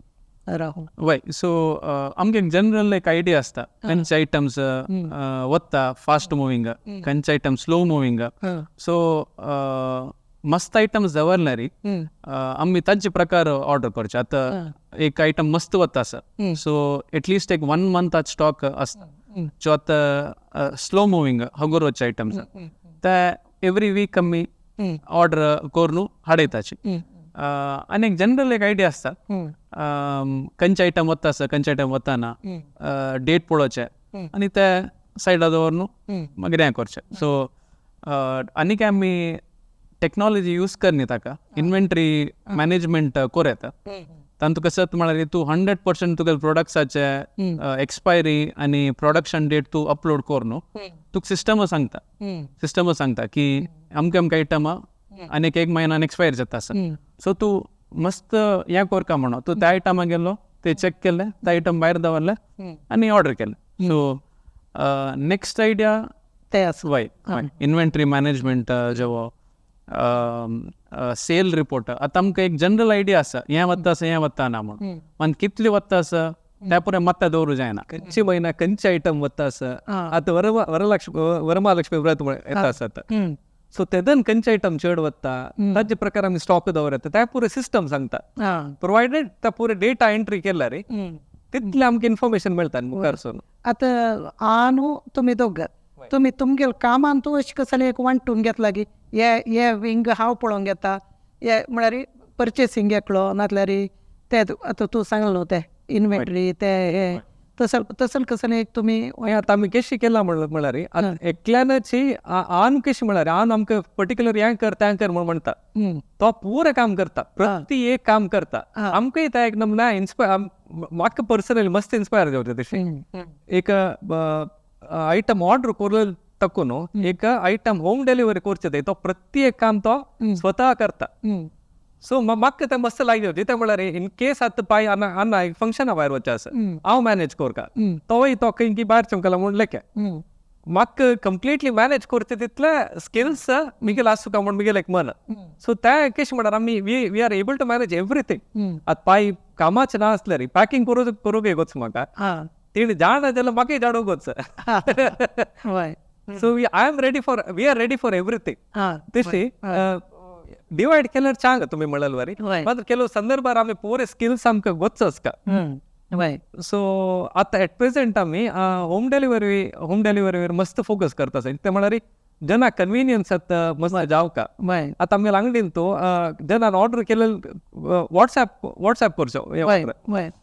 S1: राहू.
S3: वय सो आमगे एक जनरल एक आयडिया आसता खंयचे आयटम्स वता फास्ट मुवींग, खंयचे आयटम स्लो मुवींग. सो मस्त आयटम्स दवरल्यार आमी तांचे प्रकार ऑर्डर करचे. आतां एक आयटम मस्त वता आसा सो एटलिस्ट एक 1 मंथ आतां स्टॉक आसता जो आतां स्लो मुवींग हगोर वचचे आयटम्स ते एवरी वीक आमी ऑर्डर करून हाडयताची. आनी एक जनरल एक आयडिया आसता खंयचे आयटम वता आसा खंयचे आयटम वताना डेट पळोवचें आनी ते सायडा दवरून मागीर हें करचें. सो आनी काय आमी टॅक्नोलॉजी यूज करनी ताका इन्व्हेंटरी मॅनेजमेंट करूं येता. तातूंत कशें म्हळ्यार तूं 100% तुगे प्रोडक्ट्साचे एक्सपायरी आनी प्रोडक्शन डेट तूं अपलोड कर न्हू तुका सिस्टम सांगता, सिस्टम सांगता की अमके अमके आयटम आनी एक म्हयन्यान एक्सपायर जाता आसा. सो तूं मस्त हें करका म्हणून तूं त्या आयटमा गेलो ते चॅक केले ते आयटम भायर दवरले आनी ऑर्डर केलें. सो नेक्स्ट आयडिया
S1: ते आसा.
S3: वय इन्व्हेंटरी मॅनेजमेंट जेवो सेल रिपोर्ट आतां आमकां एक जनरल आयडिया आसा हें वता आसा हें वता ना म्हणून आनी कितले वता आसा त्या पुराय मत्ता दवरूं जायना.
S2: खंयचे म्हयन्या खंयचे आयटम वता आसा आतां वरमहालक्ष्मी व्रत येता आसा आतां सो तेदन खंयचे आयटम चड वता ताजे प्रकार आमी स्टॉक दवरता त्या पुराय सिस्टम सांगता. प्रोवायडेड त्या पुराय डेटा एंट्री केला रे तितलें आमकां इन्फॉर्मेशन मेळटा मुखार सून.
S1: आतां आनू तुमी दोग तुमी तुमगेले कामान तूं अशें कसलें एक वांटून घेतला की हे हे विंग हांव पळोवंक घेता हे म्हळ्यार पर्चेसींग एकलो नातल्यार ते आतां तूं सांगलें न्हू ते इन्व्हेंटरी ते हे तसल तसल कसलें एक तुमी
S2: आतां आमी कशी केलां म्हळ्यार आतां एकल्यानची आन कशी म्हळ्यार आन आमकां पर्टिक्युलर हें कर तें कर म्हूण म्हणटा तो पुरें काम करता प्रति एक काम करता. आमकांय तें एक नमुना इन्स्पायर म्हाका पर्सनली मस्त इन्स्पायर जावचें तशें एक आयटम ऑर्डर करून तकून एक आयटम होम डिलिव्हरी करचें तो प्रत्येक काम तो स्वता करता. सो म्हाका तें मस्त लागलें तें म्हळ्यार इन केस आतां पाय आना एक फंक्शना भायर वचचें आसा हांव मॅनेज करता तोय तो खंय की भायर चमकला म्हूण लेखे म्हाका कंप्लिटली मॅनेज करचें तितले स्किल्स मिगेल आसूं म्हूण मिगेल एक मन. सो तें कशें म्हळ्यार आमी we are able to manage everything. आतां पाय कामाचें ना आसल्यार पॅकिंग करूंक एक वच म्हाका तेणी जाणा जाल्यार म्हाकाय जाणूंक वच. So I am ready for we are ready for everything. तशी डिवायड केल्यार चांग तुमी म्हणल्यार बरी मात्र ಕೆಲವು संदर्भार आमी पुरे स्किल्स आमकां गोच का. सो आतां एट प्रेझेंट आमी होम डिलिव्हरीवर मस्त फोकस करता ते म्हळ्यार जना कन्व्हिनियन्स आतां मस्त जावका. आतां आमगेले अंगडीन तो जनान ऑर्डर केले वॉट्सॅप करचो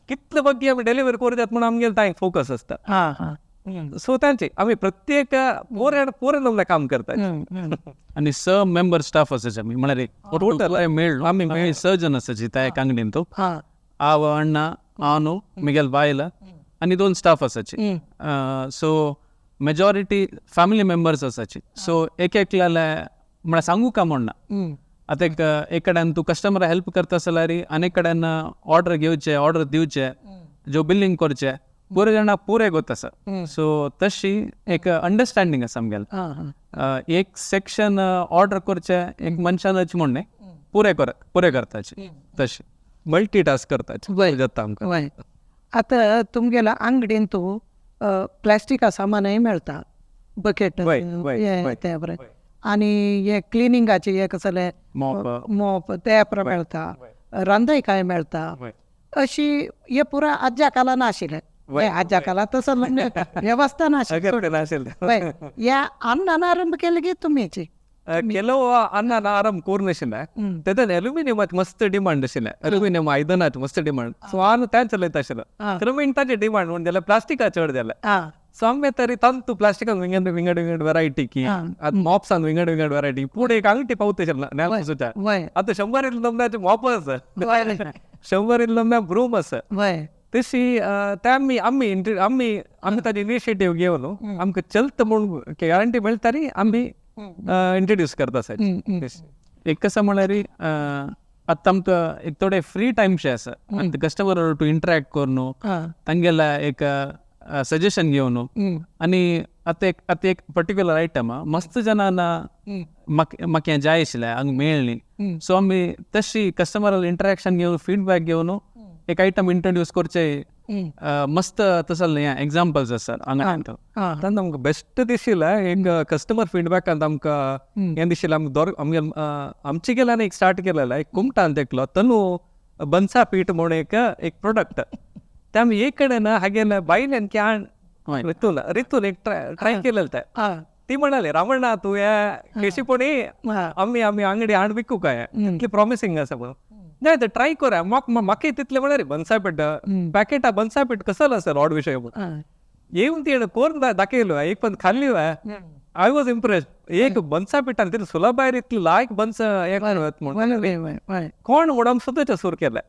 S2: कितले बग्गी आमी डिलिव्हरी करूं जात म्हूण आमगेले तांक फोकस आसता. सो तांचे आमी प्रत्येक पोरे नमूने काम करता.
S3: आनी 6 मेंबर स्टाफ आसाचे आमी म्हळ्यार टोटल मेळ्ळो आमी 6 जण आसाची त्या एक अंगडीन तो हांव अण्णा हांव मिगेल बायल आनी 2 स्टाफ आसाची. सो मेजॉरिटी फॅमिली मेंबर्स आसाची. सो एक एकल्याले म्हळ्यार सांगू का म्हण ना आतां एक कडेन तूं कस्टमरा हेल्प करता जाल्यार आनी एक कडेन ऑर्डर घेवचे ऑर्डर दिवचे जो बिलींग करचे पुरे जाणां पुरे गोत आसा. सो तशी एक अंडरस्टँडींग आसा आमगेलें. एक सेक्शन ऑर्डर करचें एक मनशानच म्हण न्ही पुरे पुरे करताची तशी
S2: मल्टी टास्क करताची जाता आमकां.
S1: आतां तुमगेल्या अंगडीन तूं प्लास्टिका सामानय मेळटा बकेट ते बरें आनी हे क्लिनिंगाचे हे कसले मॉप ते मेळटा रांदय काय मेळटा अशी हे पुरा आज्या काला नाशिल्लें. आज्या काला तसं वेवस्था नाशिल्लें. ह्या अन्नान आरंभ केले की तुमीची
S2: ಕೆಲವು ಅನ್ನ ಆರಾಮ್ ಕೋರ್ನೇಶನ್ तेतून एल्युमिनियमाक मस्त डिमांड आशिल्लें, एल्युमिनियम आयदनाक मस्त डिमांड. सो आन तें चलयता आशिल्लो, क्रमेण ताजें डिमांड म्हूण जाल्यार प्लास्टिका चड जालें. सो आमी तरी तांतू प्लास्टिकान विंगड विंगड विंगड वेरायटी की आतां मॉप्सान विंगड विंगड वेरायटी पूण एक आंगठी पावता आशिल्लें नेल पुसूच्या. आतां 100 नमुन्याचे मॉप आसा. 100 इल्लो म्हळ्यार ब्रूम आसा.
S1: वय.
S2: तशी ते आमी आमी आमी आमी ताजी इनिशिएटीव घेवन आमकां चलता म्हूण गॅरंटी मेळटा री आमी इंट्रोड्यूस करता सर.
S3: एक कसं म्हळ्यार आतां आमकां एक थोडे फ्री टायमशे आसा आनी कस्टमर टू इंटरॅक्ट करून तांगेले एक सजेशन घेवन. आनी आतां एक पर्टिक्युलर आयटम मस्त जणांना म्हाका म्हाका हें जाय आशिल्लें, हांगा मेळ्ळी, सो आमी तशी कस्टमर इंटरॅक्शन घेवन फीडबॅक घेवन एक आयटम इंट्रोड्यूस करचे. मस्त तसले हें एग्जाम्पल्स आसा हांगा.
S2: आतां आमकां बेस्ट दिशिल्लें एक कस्टमर फिडबॅकान आमकां हें दिशिल्लें, आमकां दोर आमगे आमचे गेल्यान एक स्टार्ट केलेलें एक कुमटान एकलो तनू बनसा पीठ म्हूण एक एक प्रोडक्ट ते आमी एक कडेन हागेले बायल्यान की रितून रितून एक ट्राय केलेलें तें. ती म्हणाली, रामण्णा, तूं हे केशीपणी आमी आमी आंगडी हाड विकू काय, इतली प्रॉमिसींग आसा म्हणून. नाही ते ट्राय करा. म्हाका म्हाका तितलें म्हळ्यार बनसा पीठ पॅकेटा बनसा पीठ कसलो आसा ऑड विशय म्हणून येवन ती करून दाखयलो, एक पण खाल्ली. I was impress. एक बनसा पिठान तितलें सुलभायर इतली लायक बनसा हें म्हणून कोण म्हणून सुद्दां सुरू केलें.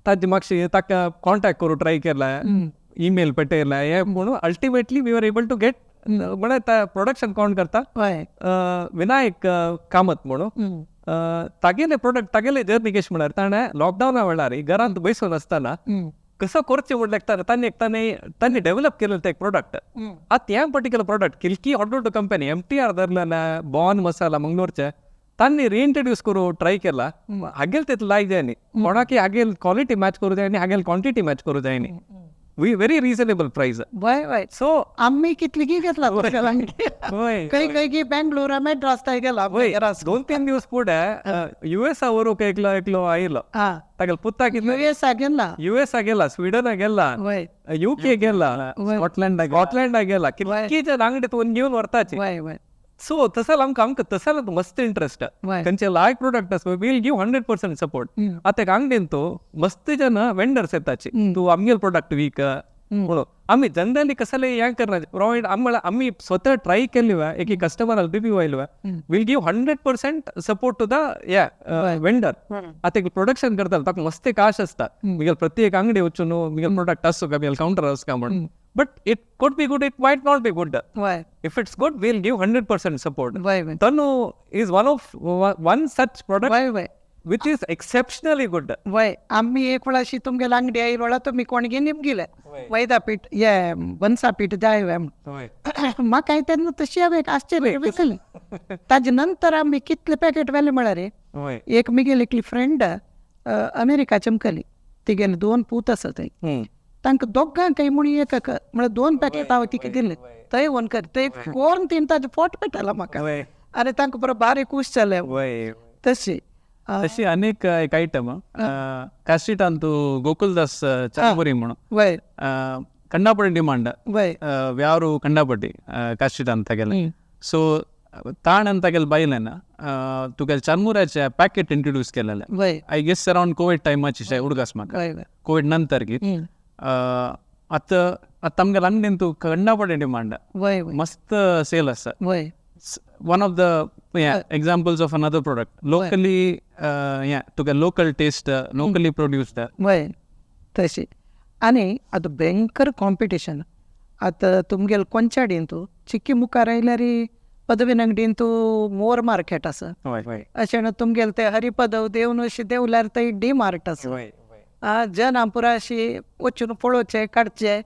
S2: ताजी मातशी ताका कॉन्टॅक्ट करूं ट्राय केलां, ईमेल पेटयला हें म्हणून ultimately we are able to get म्हळ्यार प्रोडक्शन कोण करता, विनायक कामत म्हणून. तागेले प्रोडक्ट, तागेले जर्नी कशें म्हळ्यार ताणें लॉकडावना वेळार घरांत बसून आसतना कसो करचें म्हणल्यार ताणें ताणें ताणें डेव्हलप केलें तें एक प्रोडक्ट. आतां हें पर्टिक्युलर प्रोडक्ट किलकी हॉट कंपनी MTR धरलेले बॉन मसाला मंगलोरचे तांणी रिइंट्रोड्यूस करूं ट्राय केला. हागेल तितलें लायक जाय न्ही कोणाकी, हागेल क्वॉलिटी मॅच करूं जाय न्ही, हागेल क्वॉन्टिटी मॅच करूं जाय न्ही, we very reasonable price.
S1: वय वय.
S2: सो
S1: आम्ही कितली घेतला खंय खंय की बेंगलोर मेड्रास थंय गेला.
S2: वय, 2-3 दिवस फुडें युएसा व्हरूंक एकलो एकलो आयलो, तागेलो पुताक.
S1: युएसा गेला?
S2: युएसा गेला, स्विडना गेला, युके गेला,
S3: स्कॉटलंड
S2: स्कॉटलंडा गेला, कितकी जण आंगडीत घेवन व्हरताची.
S1: वय वय.
S2: सो तसो आमकां आमकां तसो मस्त इंट्रस्ट. खंयचे लायक प्रोडक्ट आसा we'll give 100% support. आतां एक आंगडीन तो मस्त जण वेंडर्स येताची, तूं आमगेल प्रोडक्ट वीक म्हणून. आमी जनरली कसले हें करना प्रोवायड, आमी स्वता ट्राय केली एक कस्टमर रिव्यू आयलो, we'll give 100% support to the या वेंडर. आतां एक प्रोडक्शन करता ताका मस्त एक आश आसता मिगेल प्रत्येक आंगडी वचून मिगेल प्रोडक्ट आसूं काय, मिगेल कावंटर आसूं काय म्हणून. But it could be good, it might not be good. If it's good, we'll give 100% support. Tanu is one of one such product which is exceptionally good.
S1: वय. आम्ही एक वेळा तुमगेले अंगडी आयल वेळा तुमी कोणगे निमगिले मैदा पीठ ये बनसा पीठ जाय म्हाका तेन्ना तशी हांवें एक आश्चर्य दिसलें. ताजे नंतर आमी कितले पॅकेट व्हेले म्हळ्यार एक मिगेल एकली फ्रेंड अमेरिका चमकली, तिगेले 2 पूत आसा थंय, तांकां दोगांकय म्हूण एक म्हळ्यार 2 पॅकेट हांवें तिका दिलें थंय व्हरून कर थंय कोरून तीन ताजें फोट पेटला म्हाका आनी तांकां बरो बारीक खूश जालें. तशी
S3: तशी अनेक एक आयटम कास्टिटान तूं गोकुलदास चरमुरी म्हणून
S1: वय
S3: कंडापट्टी डिमांड
S1: वय
S3: व्यारू कंडापट्टी कास्टिटान तागेले. सो ताण तागेले बायलेन तुगेले चरमुऱ्याचे पॅकेट इंट्रोड्यूस केलेले
S1: वय,
S3: I guess around Covid टायमाची उडगास म्हाका, कोविड नंतर की आतां आतां आमगेले अंगडीन तूं कंडापट्टी डिमांड
S1: वय
S3: मस्त सेल आसा.
S1: वय
S3: One of the examples of another product locally, तुका local taste, locally produced.
S1: वय तशी. आनी आतां भयंकर कॉम्पिटिशन आतां तुमगेले कोंचाडीन तूं चिक्की मुखार आयल्यार पदवीन अंगडीन तूं मोर मार्केट आसा, अशें तुमगेले ते हरिपदव देवन अशें देंवल्यार थंय डी मार्ट आसा, जनां पुरा अशी वचून पळोवचें काडचें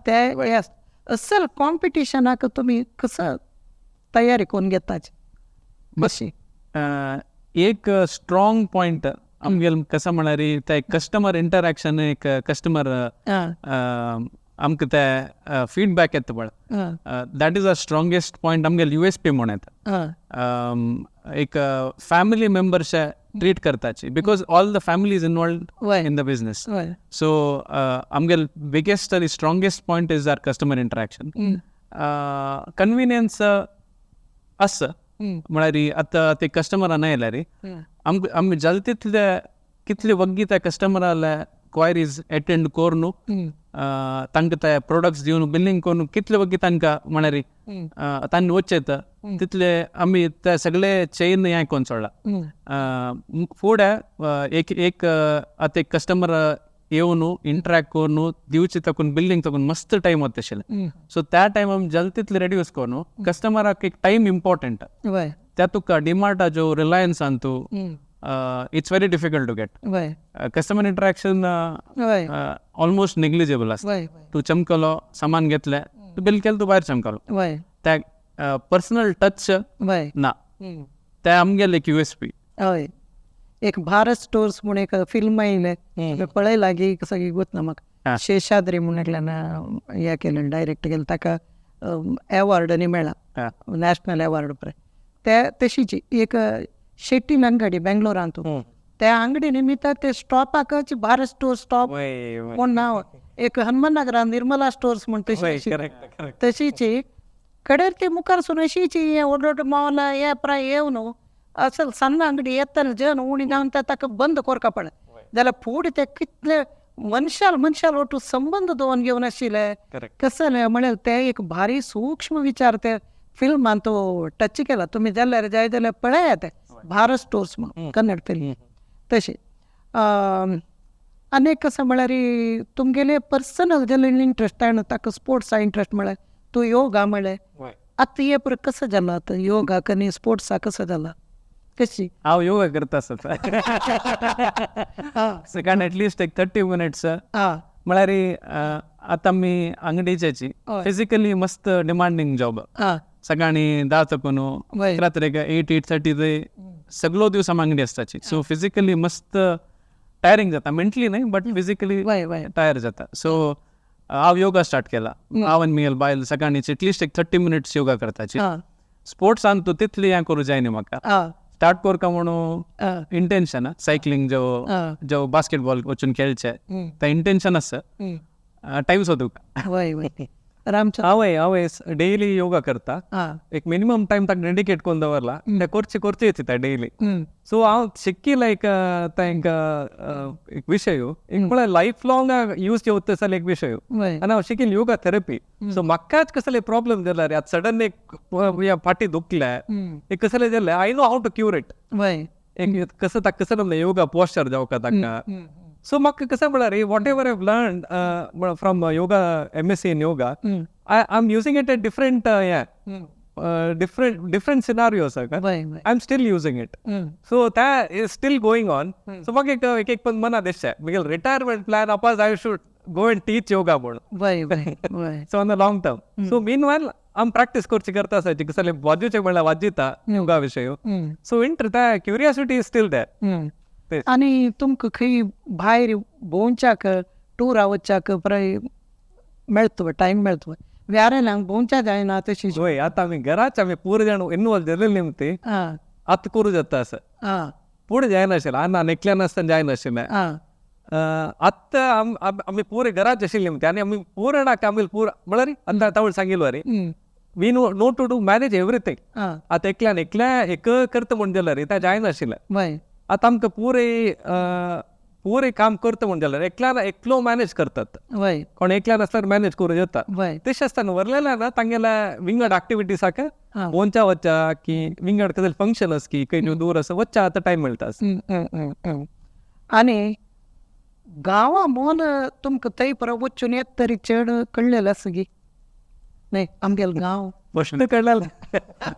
S1: ते हें असल कॉम्पिटिशनाक तुमी कसो तयारी करून घेताची?
S3: बस एक स्ट्रॉंग पॉयंट आमगेले कसं म्हळ्यार ते कस्टमर इंटरॅक्शन, एक कस्टमर आमकां ते फीडबॅक येता पळय, that is a strongest point आमगेले USP म्हूण येता. एक फॅमिली मेंबर्स ट्रीट करताची because all the family is involved in the business. So आमगेले बिगेस्ट आनी strongest point is our customer interaction. Convenience आसा म्हळ्यार आतां ते कस्टमरान आयल्यार आमकां आमी जाता तितले कितले वग्गी त्या कस्टमराले क्वायरीज अटेंड करून तांकां ते प्रोडक्ट्स दिवन बिल्लींग करून कितले वगी तांकां म्हळ्यार तांणी वचेत तितले आमी ते सगळे चेन हें करून सोडला. फुडें एक एक आतां एक कस्टमर येवन इंटरॅक्ट करून दिवचे तकून बिल्लींग तकून मस्त टायम वता आशिल्लें. सो त्या टायम आमी जल्द तितले रेड्यूस करून कस्टमराक एक टायम इम्पॉर्टंट त्या तुका डिमार्टा जो रिलायन्सान तूं it's very difficult to get customer interaction, almost negligible आसता. तूं चमकलो सामान घेतलें, तूं बील केलें, तूं भायर चमकलो, त्या पर्सनल टच ना. ते आमगेले एक USP.
S1: हय, एक भारत स्टोर्स म्हूण एक फिल्म येयलें पळय लागीं सगळी गोत ना म्हाका, शेषाद्री म्हूण एकल्यान हें केलें डायरेक्ट केलें, ताका एवॉर्ड न्ही मेळ्ळा, नॅशनल एवॉर्ड पळय. ते तशीच एक शेट्टीन अंगडी बेंगलोरांत, त्या अंगडी निमित्त ते स्टॉपाकच भारत स्टोर स्टॉप म्हूण नांव, एक हनुमान नगरान निर्मला स्टोर्स म्हूण तशी तशीच कडेर ती मुखार सून अशीच हें व्हड व्हड मॉल हे प्राय येवन असल सण्ण अंगडी येतले जन उणी जावन ते ताका बंद करका पडलें. जाल्यार फुडें ते कितले मनशाल मनशाल ओटू संबंद दवरून घेवन आशिल्ले कसले म्हळ्यार ते एक भारी सूक्ष्म विचार ते फिल्मान तो टच केला. तुमी जाल्यार जाय जाल्यार पळयात भारत स्टोर्स म्हणून कन्नड फिल्म. तशें आनी एक कसं म्हळ्यार तुमगेले पर्सनल जाल्यार इंट्रस्ट आनी ताका स्पोर्ट्सा इंट्रस्ट म्हळ्यार तूं योगा म्हळ्यार आतां हे पळय कसो जाला आतां योगा आनी स्पोर्ट्सा कसो जाला कशी?
S3: हांव योगा करता आसता सकाळी एटलिस्ट एक 30 मिनट्स. म्हळ्यार आतां आमी अंगडीच्याची फिजिकली मस्त डिमांडींग जॉब, सकाळी 10 तकून रात्री 8-8:30 ते सगळो दिवस आमी अंगडी आसताची. सो फिजिकली मस्त टायरिंग जाता, मेंटली न्हय बट फिजिकली टायर जाता. सो हांव योगा स्टार्ट केला, हांव आनी म्हगेली बायल सकाळी एटलिस्ट एक 30 मिनट्स योगा करताची. स्पोर्ट्सान तूं तितली हें करूं जायना म्हाका, स्टार्ट करका म्हणून इंटेन्शन सायकलिंग जो जो बास्केटबॉल वचून खेळचे ते इंटेन्शन आसा, टायम सोदूंक. हांवें हांवें डेली योगा करता, एक मिनिमम टायम ताका डेडिकेट करून दवरला, ते करचे करचे येता डेली. सो हांव शिकिल्लो एक तांकां एक विशय एक म्हळ्यार लायफ लॉंग यूज जेवता जाल्यार एक विशय, आनी हांव शिकिल्लो योगा थेरपी. सो म्हाकाच कसले प्रॉब्लम जाल्यार आतां सडन एक फाटी दुखले एक कसले जालें, I know how to cure it, एक कसं ताका कसं योगा पोस्चर जावका ताका. सो म्हाका कसं म्हळ्यार whatever I learn from yoga, MSc in yoga, I am using it at different different different scenarios, I am still using it. So that is still going on. So म्हाका एक एक पण मना दिसता म्हगेले रिटायरमेंट प्लॅन अपाज I should go and teach yoga म्हणून. So on the long term. So meanwhile आम प्रॅक्टीस करची करता आसाची कसले वाजूचे म्हळ्यार वाजयता योगा विशय. सो इंटर त्या क्युरियोसिटी is still there.
S1: आनी तुमकां खंय भायर भोंवच्याक टुरा वचच्याक प्राय मेळतो टायम मेळतो, व्यारेल्यांक भोंवच्या जायना तशी?
S2: हय, आतां आमी घराच आमी पुरो जाण इनवॉल्व जाल्ले निमती आतां करूं जाता आसा, फुडें जायनाशिल्लें, आनी एकल्यान आसतना जायनाशिल्लें. आतां आमी पुरे घराच आशिल्ले निमती आनी आमी पुरणाक आमी पूर म्हळ्यार आतां तावळ सांगिल्लो रे we know to do manage everything. आतां एकल्यान एकल्या एक करता म्हूण जाल्यार तें जायनाशिल्लें. आतां आमकां पुरे पुरे काम करता म्हूण जाल्यार एकल्यान एकलो मॅनेज करतात, कोण एकल्यान आसल्यार मॅनेज करूं येता. तशें आसतना व्हरलेल्या ना तांगेल्या विंगड एक्टिविटीसाक भोंवच्या वच्चा की विंगड कसले फंक्शन आस की खंय दूर आसा वच्चा आतां टायम मेळटा.
S1: आनी गांवां मोन तुमकां थंय परत वचून येत तरी चड कळ्ळेलें आसा गी न्हय आमगेलो गांव
S2: फस्ट कळ्ळेलें,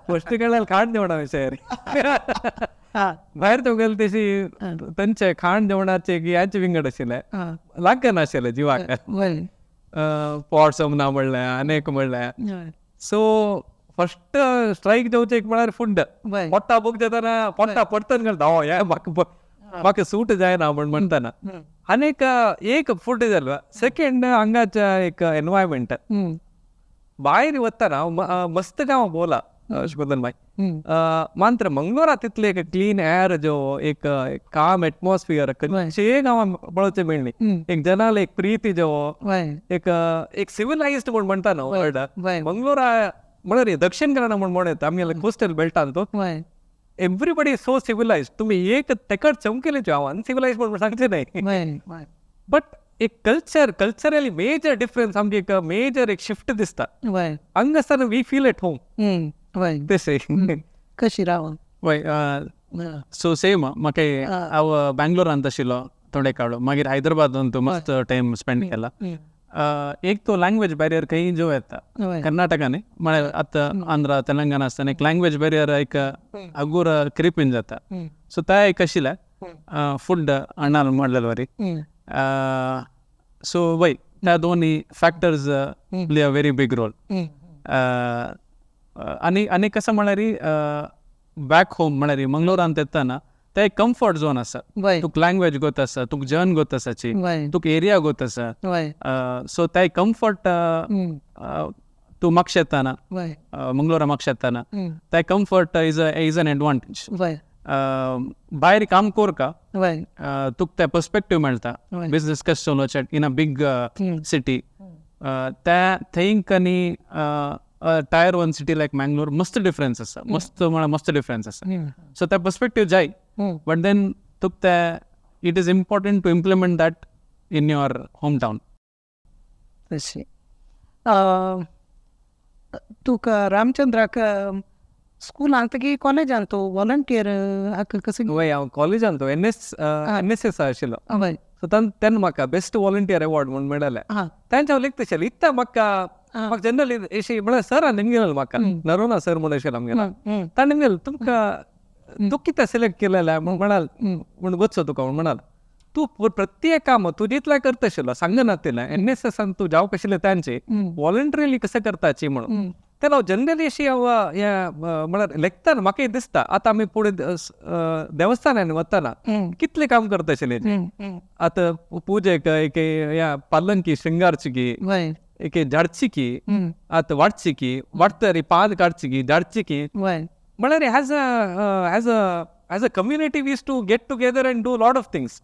S2: फस्ट कळ्ळेलें खाण जेवणा विशय भायर तुगेले तशी तांचे खाण जेवणाचे ह्याचे विंगड आशिल्लें, लागनाशिल्लें जिवाक, पॉट्स ना म्हणलें आनी एक म्हणलें. सो फस्ट स्ट्रायक जावचें एक म्हळ्यार फूड, पोट्टा भूक जातना पोट्टा पडटन घालता हय हें म्हाका म्हाका सूट जायना म्हण म्हणटना. आनी एक फूड जालो. सेकेंड हांगाचें एक एनवायरमेंट, भायर वतना मस्त गांव बोला अशें करून बाय मात्र मंगळूरा तितले एक क्लीन एअर जो एक काम एटमॉस्फियर खंयचेय गांवां पळोवचें मेळ्ळी, एक जनाल एक प्रीती जो एक एक सिविलायज्ड म्हूण म्हणटा न्हू वर्ड मंगळूरा म्हळ्यार दक्षिण कन्नडा म्हूण म्हण येता आमगेले कोस्टल बेल्टान तो एवरीबडी is so civilised. तुमी एक तेकट चमकेले हांव अनसिविलायज्ड म्हूण सांगचें न्हय. बट एक कल्चर कल्चरली मेजर डिफरन्स आमगे एक मेजर एक शिफ्ट दिसता. हांगा आसतना we feel at home. तशें
S1: कशी रावन.
S3: वय सो सेम म्हाका हांव बँगलोरांत आशिल्लो थोडे काळ, मागीर हैदराबादांत मस्त टायम स्पेंड केला. एक तो लँग्वेज बॅरियर खंय जो येता कर्नाटका न्ही, म्हळ्यार आतां आंध्रा तेलंगणा आसतना एक लँग्वेज बॅरियर एक अगूर क्रिपीन जाता. सो ते एक आशिल्लें फूड अण्णान म्हणलेले वरी. सो वय त्या दोनूय factors play a very big role. आनी आनी कसं म्हळ्यार बॅक होम म्हळ्यार मंगलोरांत येतना ते एक कम्फर्ट झोन आसा. तुका लँग्वेज गोत आसा, तुका जन गोत आसाची, तुका एरिया गोत आसा. सो ते कम्फर्ट तूं म्हापशें येतना मंगलोरा म्हापशें येतना ते comfort is an advantage. भायर काम कोरका तुका ते पर्सपेक्टीव मेळटा बिजनेस कशें चलोवचें इन अ बीग सिटी. त्या थंय आनी टायर वन सिटी लायक मँगलोर मस्त डिफरन्स आसा, मस्त म्हळ्यार मस्त डिफरन्स आसा. सो ते पर्सपेक्टीव जाय, बट then तुका ते it is important to implement that in your home town.
S1: तशें तुका रामचंद्राक स्कुलांत की कॉलेजांत तूं वॉलंटियर हाका कसं?
S2: वय हांव कॉलेजांत एन एस एस आशिल्लो. सो तेन्ना म्हाका बेस्ट वॉलंटियर अवॉर्ड म्हूण मेळ्ळें. तांच्या हांव लेखता आशिल्लें इतलें म्हाका म्हाका जनरली अशी म्हळ्यार सरान निमगेलें म्हाका नरोना सर म्हूण आशिल्लो आमगेलो, ताणें निमगेलें तुमकां तूं कितें सिलेक्ट केलेलें म्हूण म्हणाल म्हूण वचो तुका म्हूण म्हणाल तूं प्रत्येक काम तूं जितलें करता आशिल्लो सांगना तितलें एन एस एसान तूं जावंक आशिल्लें तांचे वॉलंटरीली कशें करताची म्हणून. तेन्ना हांव जनरली अशी हांव म्हळ्यार लेखतना म्हाका दिसता आतां आमी फुडें देवस्थानांनी वतना कितलें काम करता आशिल्लें. आतां पुजेक एक ह्या पालंकी शृंगारची की एक झाडची की आतां वाडची की वाडटरी पान काडची की झाडची की म्हळ्यार as a as a as a community we used to get together and do lot of things.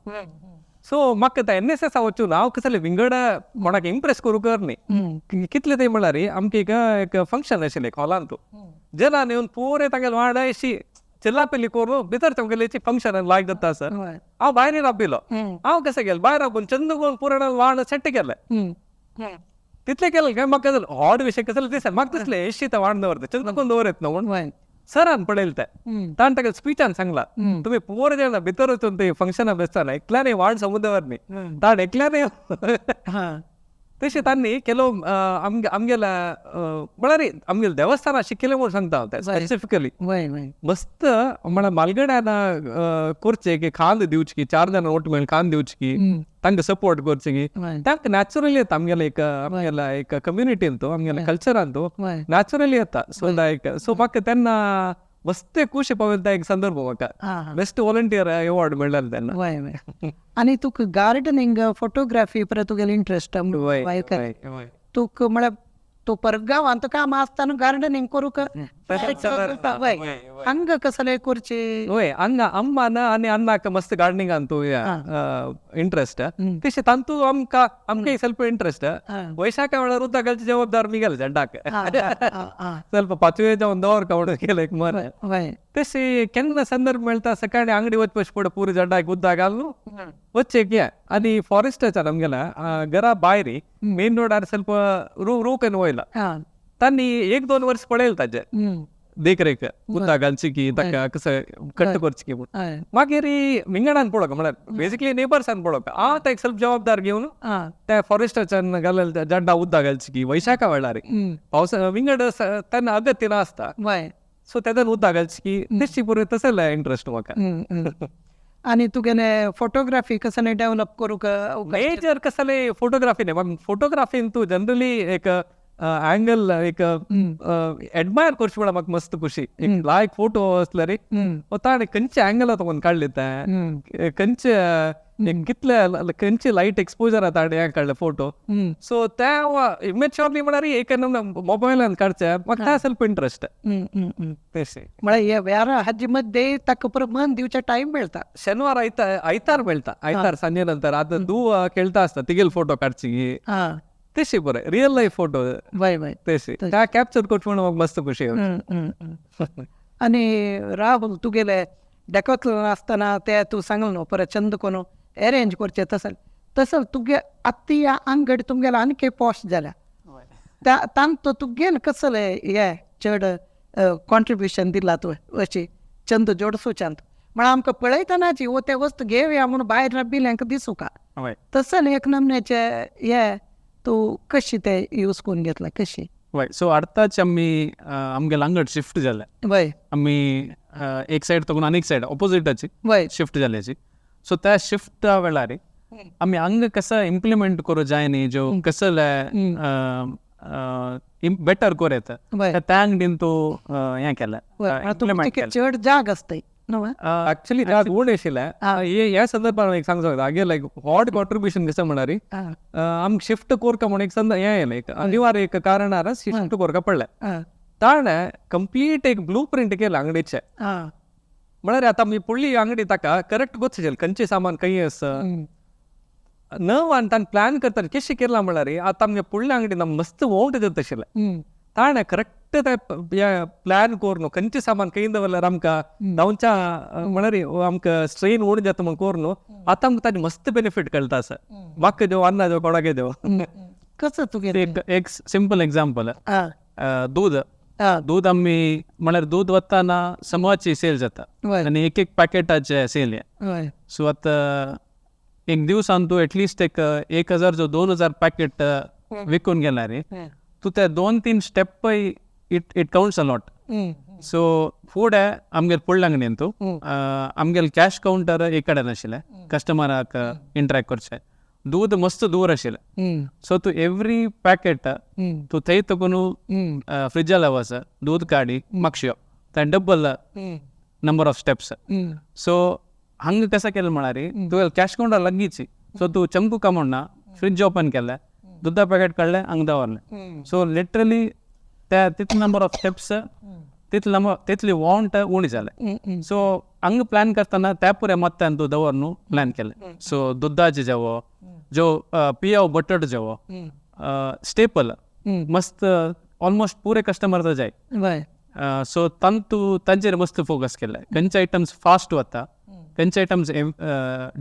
S2: So म्हाका ते एन एस एस वचून हांव कसले विंगड कोणाक इम्प्रेस करूंक न्ही कितले ते म्हळ्यार आमकां एक फंक्शन आशिल्लें हॉलांत जनान येवन पुरे तांगेले वांगडा अशी चिल्लापिल्ली करून भितर तांगेले फंक्शन लायक जाता सर. हांव भायर राबिल्लो, हांव कशें गेलें भायर राबून चंद करून पुराय वांड सेट केलें तितलें केलें काय म्हाका हॉट विशय कसलें दिसलें म्हाका दिसलें एशी ते वांड दवरता चंद करून दवरत न्हू म्हूण सरान पळयलें तें ताणें ताका स्पिचान सांगला तुमी पोर जाणा भितर वचून ते फंक्शना बेसतना एकल्याने वाड समुद्रावर न्ही ताणें एकल्याने तशें तांणी केलो आमगेल्या म्हळ्यार आमगेलें देवस्थान शिकयलें म्हूण सांगता हांव तें स्पेसिफिकली मस्त म्हळ्यार मालगड्यान करचें की खांद दिवची की 4 जाणां ओट मेळून खांद दिवची की तांकां सपोर्ट करचें की तांकां नॅचरली येता आमगेलें एक आमगेल्या एक कम्युनिटीन तो आमगेल्या कल्चरान तो नॅचरली येता. सो लायक सो म्हाका तेन्ना मस्त खुशी पावता एक संदर्भ म्हाका बेस्ट वॉलंटियर अवॉर्ड मेळ्ळें तेन्ना.
S1: आनी तुका गार्डनिंग फोटोग्राफी परत तुगेलें इंट्रस्ट तुका म्हळ्यार तूं परत गांवांत काम आसतना गार्डनिंग करूंक हांगा कसलें करचें?
S2: वय हांगा अम्मान आनी अण्णाक मस्त गार्डनिंगान तूं इंट्रस्ट तशें तांतू आमकां आमकां ಸ್ವಲ್ಪ इंट्रस्ट. वैशाखा वेळार उदक घालची जबाबदार मी गेले झेंडाक ಸ್ವಲ್ಪ पाचवे जावन दवर म्हणून केलें एक मरे. तशें केन्ना संदर्भ मेळटा सकाळी आंगडी वचपाचें पडटा पुरो झेंडाक उदक घालून वचचें घे. आनी फॉरेस्टाच्यान आमगेल्या घरा भायर मेन रोडार ಸ್ವಲ್ಪ रूख वयला तांणी 1-2 वर्स पळयलें ताजें देखरेख उदक घालची की ताका कसं कट्ट करची की म्हूण. मागीर विंगडान पळोवंक म्हळ्यार बेसिकली नेबर्सान पळोवंक हांव ताका सेल्फ जबाबदार घेवन त्या फॉरेस्टाच्यान घालले झाडां उदक घालची की वैशाखा वेळार पावसा विंगड तेन्ना अगत्य नासता सो तेन्ना उदक घालची की तशी पुरो तसले इंट्रस्ट म्हाका.
S1: आनी तुगेले फोटोग्राफी कसलें डेवलप करूंक
S2: मेजर कसले फोटोग्राफी न्ही म्हाका फोटोग्राफीन तूं जनरली एक अँगल एक एडमायर करची म्हळ्यार म्हाका मस्त खुशी. एक लायक फोटो आसल्यार ताणें खंयचे अँगल तुका काडले ते खंयचे कितले खंयचे लायट एक्सपोजर ताणें हें काडले फोटो. सो ते इमेच्युअरली म्हळ्यार एक मोबायलान काडचे म्हाका ते ಸ್ವಲ್ಪ इंट्रस्ट. तशें
S1: म्हळ्यार वेळार हाजे मध्ये ताका परत मन दिवचे टायम मेळटा.
S2: शनिवार आयतार मेळटा, आयतार सांजे नंतर आतां धूव खेळटा आसता तिगेले फोटो काडची तशें बरें रियल लायफ फोटो तशें त्या कॅप्चर करचें म्हूण म्हाका मस्त खुशी.
S1: आनी राहुल तुगेले डेकोथलॉन आसतना ते तूं सांगलें न्हू परत चंद कोण अरेंज करचें तशें तसो तुगे आतां ती अंगडी तुमगेले आनीक पॉश जाल्या. तांचो तुगेले कसले हे चड कॉन्ट्रिब्युशन दिलां तुवें अशी चंद जोडसूच्यान म्हळ्यार आमकां पळयतनाची वो ते वस्तू घेवया म्हूण भायर राबिल्ल्यांक दिसूका. तसले एक नमन्याचे हे तूं कशी ते यूज करून घेतला कशी?
S3: वय, सो आतांच आमी आमगेले अंगड शिफ्ट जाले.
S1: वय.
S3: आमी एक सायड तकून आनीक सायड ऑपोजिटाची शिफ्ट जाल्याची. सो त्या शिफ्टा वेळार आमी हांगा कसं इम्प्लिमेंट करूं जाय न्ही, ज्यो कसले बेटर करूं येता त्या अंगडीन तूं हें केलें.
S1: चड जाग आसताय.
S2: ऍक्च्युली जाग उण आशिल्लें ह्या संदर्भात एक सांगू शकता हागे लायक हॉट कॉन्ट्रिब्युशन कसं म्हणारी आमकां शिफ्ट कोरका म्हूण एक संद हें येयलें, एक अनिवार्य एक कारणान शिफ्ट कोरका पडलें. ताणें कंप्लीट एक ब्लू प्रिंट केलें अंगडीचें. म्हळ्यार आतां आमी पुडली अंगडी ताका करेक्ट गोत्स जालें खंयचें सामान खंय आसा नवान ताणें प्लॅन करता कशें केलां म्हळ्यार आतां आमगे पुडल्या अंगडीन मस्त वोंट जाता आशिल्लें. ताणें करेक्ट ते प्लॅन करून खंयचें सामान खंय दवरल्यार आमकां धांवच्या म्हळ्यार आमकां स्ट्रेन उण जाता म्हूण करून आतां आमकां ताजें मस्त बेनिफीट कळटा आसा. म्हाका देव अन्ना देव कोणाक देव
S1: कसो तुगे
S3: एक सिंपल एग्जाम्पल दूद. दूद आमी म्हळ्यार दूद वतना समूहाची सेल जाता आनी एक एक पॅकेटाचे सेल हें. सो आतां एक दिवसान तूं एटलिस्ट एक 1000 जो 2000 पॅकेट विकून गेल्यार तूं ते 2-3 स्टेपय it counts a lot. So फुडें आमगेर पुडल्या अंगडीन तूं आमगेले कॅश कावंटर एक कडेन आशिल्लें कस्टमराक इंटरेक्ट करचें. दूद मस्त दूर आशिल्लें. सो तूं एवरी पॅकेट तूं थंय तकून फ्रिजाला वच दूद काडी मागश्यो तें double number of steps. So हांगा कसं केलें म्हळ्यार तुवें कॅश कावंटर लागींच, सो तूं चमकू का म्हणना फ्रिज ओपन केलें दुदा पॅकेट काडलें हांगा दवरलें. सो लिटरली त्या तितले नंबर ऑफ स्टेप्स तितले नंबर तितली वॉन्ट उणी जाले. सो हांगा प्लॅन करतना त्या पुरे मत्तान तूं दवर न्हू प्लॅन केलें. सो दुदाचें जेवो जो पियाव बटर जेवो स्टेपल मस्त ऑलमोस्ट पुरे कस्टमर जाय. सो तांतू तांचेर मस्त फोकस केलें. खंयचे आयटम्स फास्ट वता खंयचे आयटम्स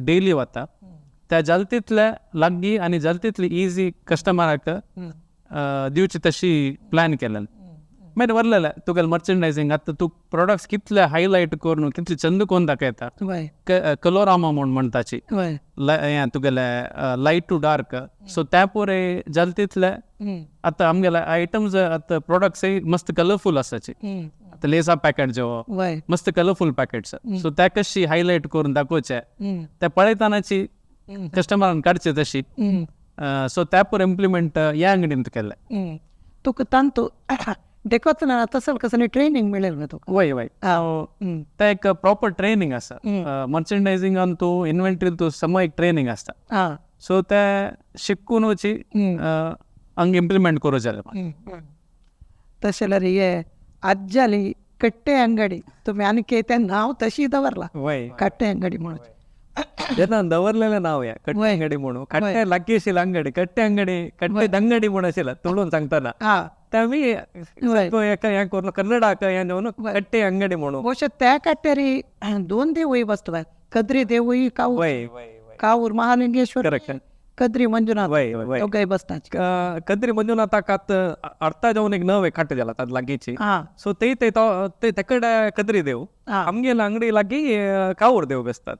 S3: डेली वता त्या जाल तितले लागीं आनी जाल तितली इजी कस्टमराक दिवची तशी प्लॅन केलें. मागीर वरलेलें तुगेलें मर्चंडायजींग आतां तूं प्रोडक्ट्स कितले हायलायट करून कितले चंद करून दाखयता. कलोरामा म्हूण म्हणटाची हें तुगेलें लायट टू डार्क. सो त्या पुरे जाल तितले आतां आमगेले आयटम्स आतां प्रोडक्ट्सय मस्त कलरफूल आसाची. आतां लेसा पॅकेट जेवो मस्त कलरफूल पॅकेट्स. सो त्या कशी हायलायट करून दाखोवचे ते पळयतनाची कस्टमरान काडचे तशी. सो त्या पुरे इम्प्लिमेंट ह्या अंगडीन केलें.
S1: तुका तांतू देखोच ना तसं कसं ट्रेनिंग मेळेल न्हू तुका?
S3: वय वय, तें एक प्रॉपर ट्रेनिंग आसा. मर्चंडायजिंगान तूं इन्व्हेंटरीन तूं सम एक ट्रेनिंग आसता. सो तें शिकून वची हांगा इम्प्लिमेंट करूं जालें.
S1: तशें जाल्यार हे आज्जाली कट्टे अंगडी तुमी आनी तें नांव तशी दवरलां कट्टे अंगडी म्हणून.
S2: जेन्ना दवरलेलें नांव हें कट्टे अंगडी म्हणून कट्टे लागीं आशिल्लें अंगडी कट्टे अंगडी कट्टे दंगडी म्हूण आशिल्लें तुळून सांगतना ते आमी हें करून कन्नडाक हें न्हू कट्टे अंगडी म्हणून.
S1: ಬಹುಶಃ त्या कट्ट्यारी दोन देवूय बसता, कद्री देवूय कावूर कावूर महालिंगेश्वर कद्री मंजुनाथ दोगांय बसता.
S2: कद्री मंजुनाथाक आतां अर्था जावन एक नवें कट्ट जाला ताका लागींची. सो ते ते तेकडे कद्री देव आमगेले अंगडी लागीं कावूर देव बेसतात.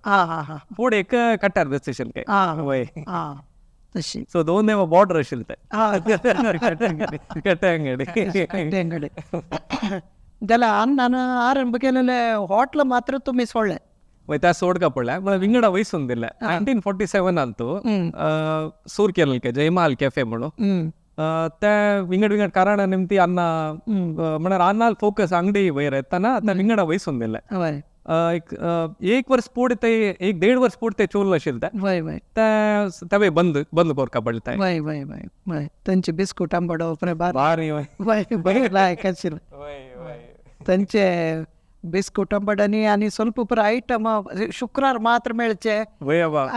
S2: फुडें एक कट्ट्यार बेसता काय वय.
S1: तशी
S2: सो दोन देव बॉर्डर आशिल्लें ते कट्टे अंगडी.
S1: कट्टे अंगडी जाल्यार अन्नान आरंभ केलेले हॉटल मात्र तुमी सोडलें.
S2: वय त्या सोडका पडल्या म्हळ्यार विंगडा वयसून दिलें. 1947 अंतू सूर केलें जयमाल कॅफे म्हणून. ते विंगड विंगड कारणा निमती अन्ना म्हळ्यार अन्नाल फोकस अंगडी वयर येतना त्या विंगडा वयसून दिलें. एक वर्स पुढे ते 1-1.5 वर्स पुढे ते चोरलं आशिल्लें ते तें बंद बंद कोरका पडलें ते.
S1: वय वय वय वय तांचे बिस्कुट आंबडो
S2: बारी
S1: बरें लायक आशिल्लें तांचे बिस्कुट आंबडांनी आनी ಸ್ವಲ್ಪ ಪುರ ಐಟಮ್ शुक्रार मात्र मेळचे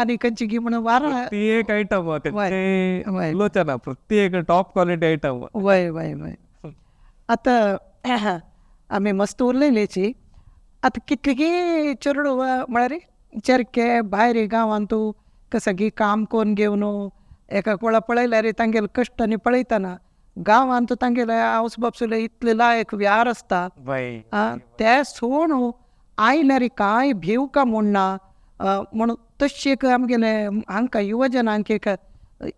S1: आनी खंयची गी म्हणून वारा
S2: प्रत्येक आयटम उलोवचें प्रत्येक टॉप क्वॉलिटी आयटम.
S1: वय वय वय आतां आमी मस्त उरलेलीची. आतां कितलीगी चेडूं म्हळ्यार चेरके भायर गांवांत तूं सगळीं काम करून घेवन एका कोळा पळयल्यार तांगेले कश्ट आनी पळयतना गांवांत तांगेले आवस बापसुले इतले लायक व्यार आसता ते सोण आयल्यार कांय भिव का म्हूण ना म्हणून तशी एक आमगेले हांकां युवजनांक एक